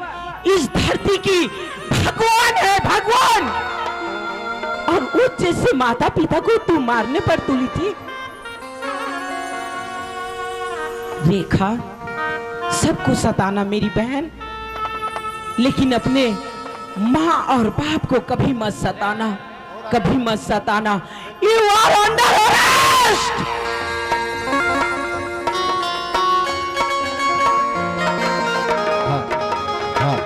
इस धरती की भगवान है, भगवान। और उस जैसे माता पिता को तू मारने पर तुली थी। रेखा, सबको सताना मेरी बहन, लेकिन अपने माँ और बाप को कभी मत सताना, कभी मत सताना। You are under arrest। हाँ, हाँ।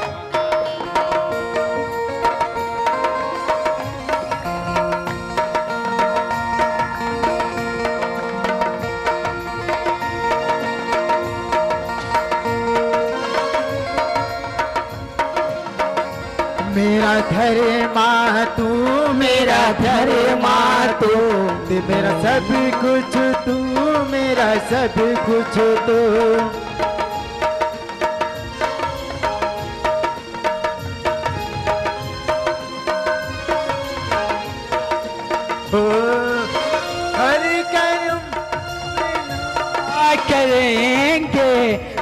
मेरा धर्मा तू, मेरा धर्मा तू, तू मेरा सब कुछ, तू मेरा सब कुछ तू। ओ, हर कर्म करेंगे,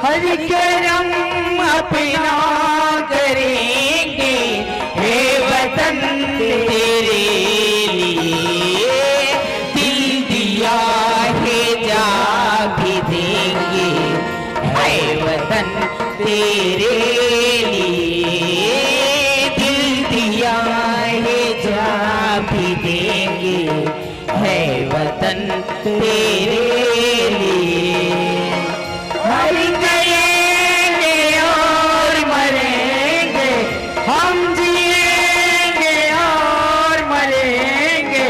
हर कर्म अपना करेंगे, हे वतन तेरे लिए दिल दिया है जा भी देंगे, हे वतन तेरे लिए दिल दिया है जा भी देंगे, है वतन तेरे लिए। हर कहेंगे और मरेंगे, हम जिएंगे और मरेंगे,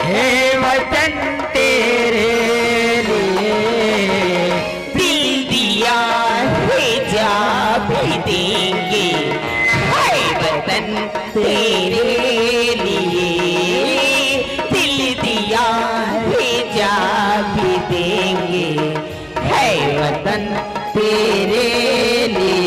हे वतन तेरे लिए। दिल दिया है जा भी देंगे, हाय वतन तेरे लिए। दिल दिया है जा भी देंगे, है वतन तेरे लिए।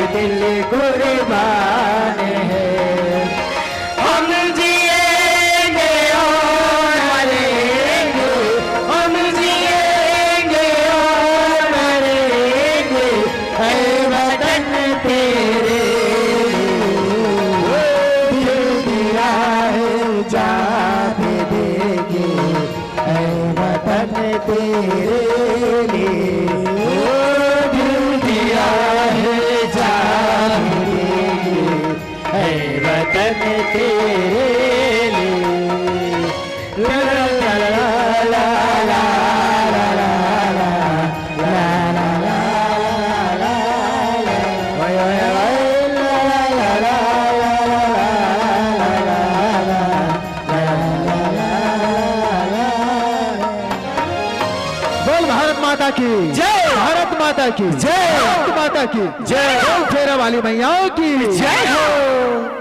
दिल कुर्बान है। हम जिएंगे और मरेंगे, हम जिएंगे और मरेंगे, ऐ वतन तेरे लिए। दिल दिया है, जान भी देंगे, ऐ वतन तेरे लिए। ओ, दिल दिया है, जान भी देंगे, ऐ वतन तेरे लिए। ला, ला, ला, ला। बोल भारत माता की जय। भारत माता की जय। भारत माता की जय। बोल शेरा वाली मैया की जय हो।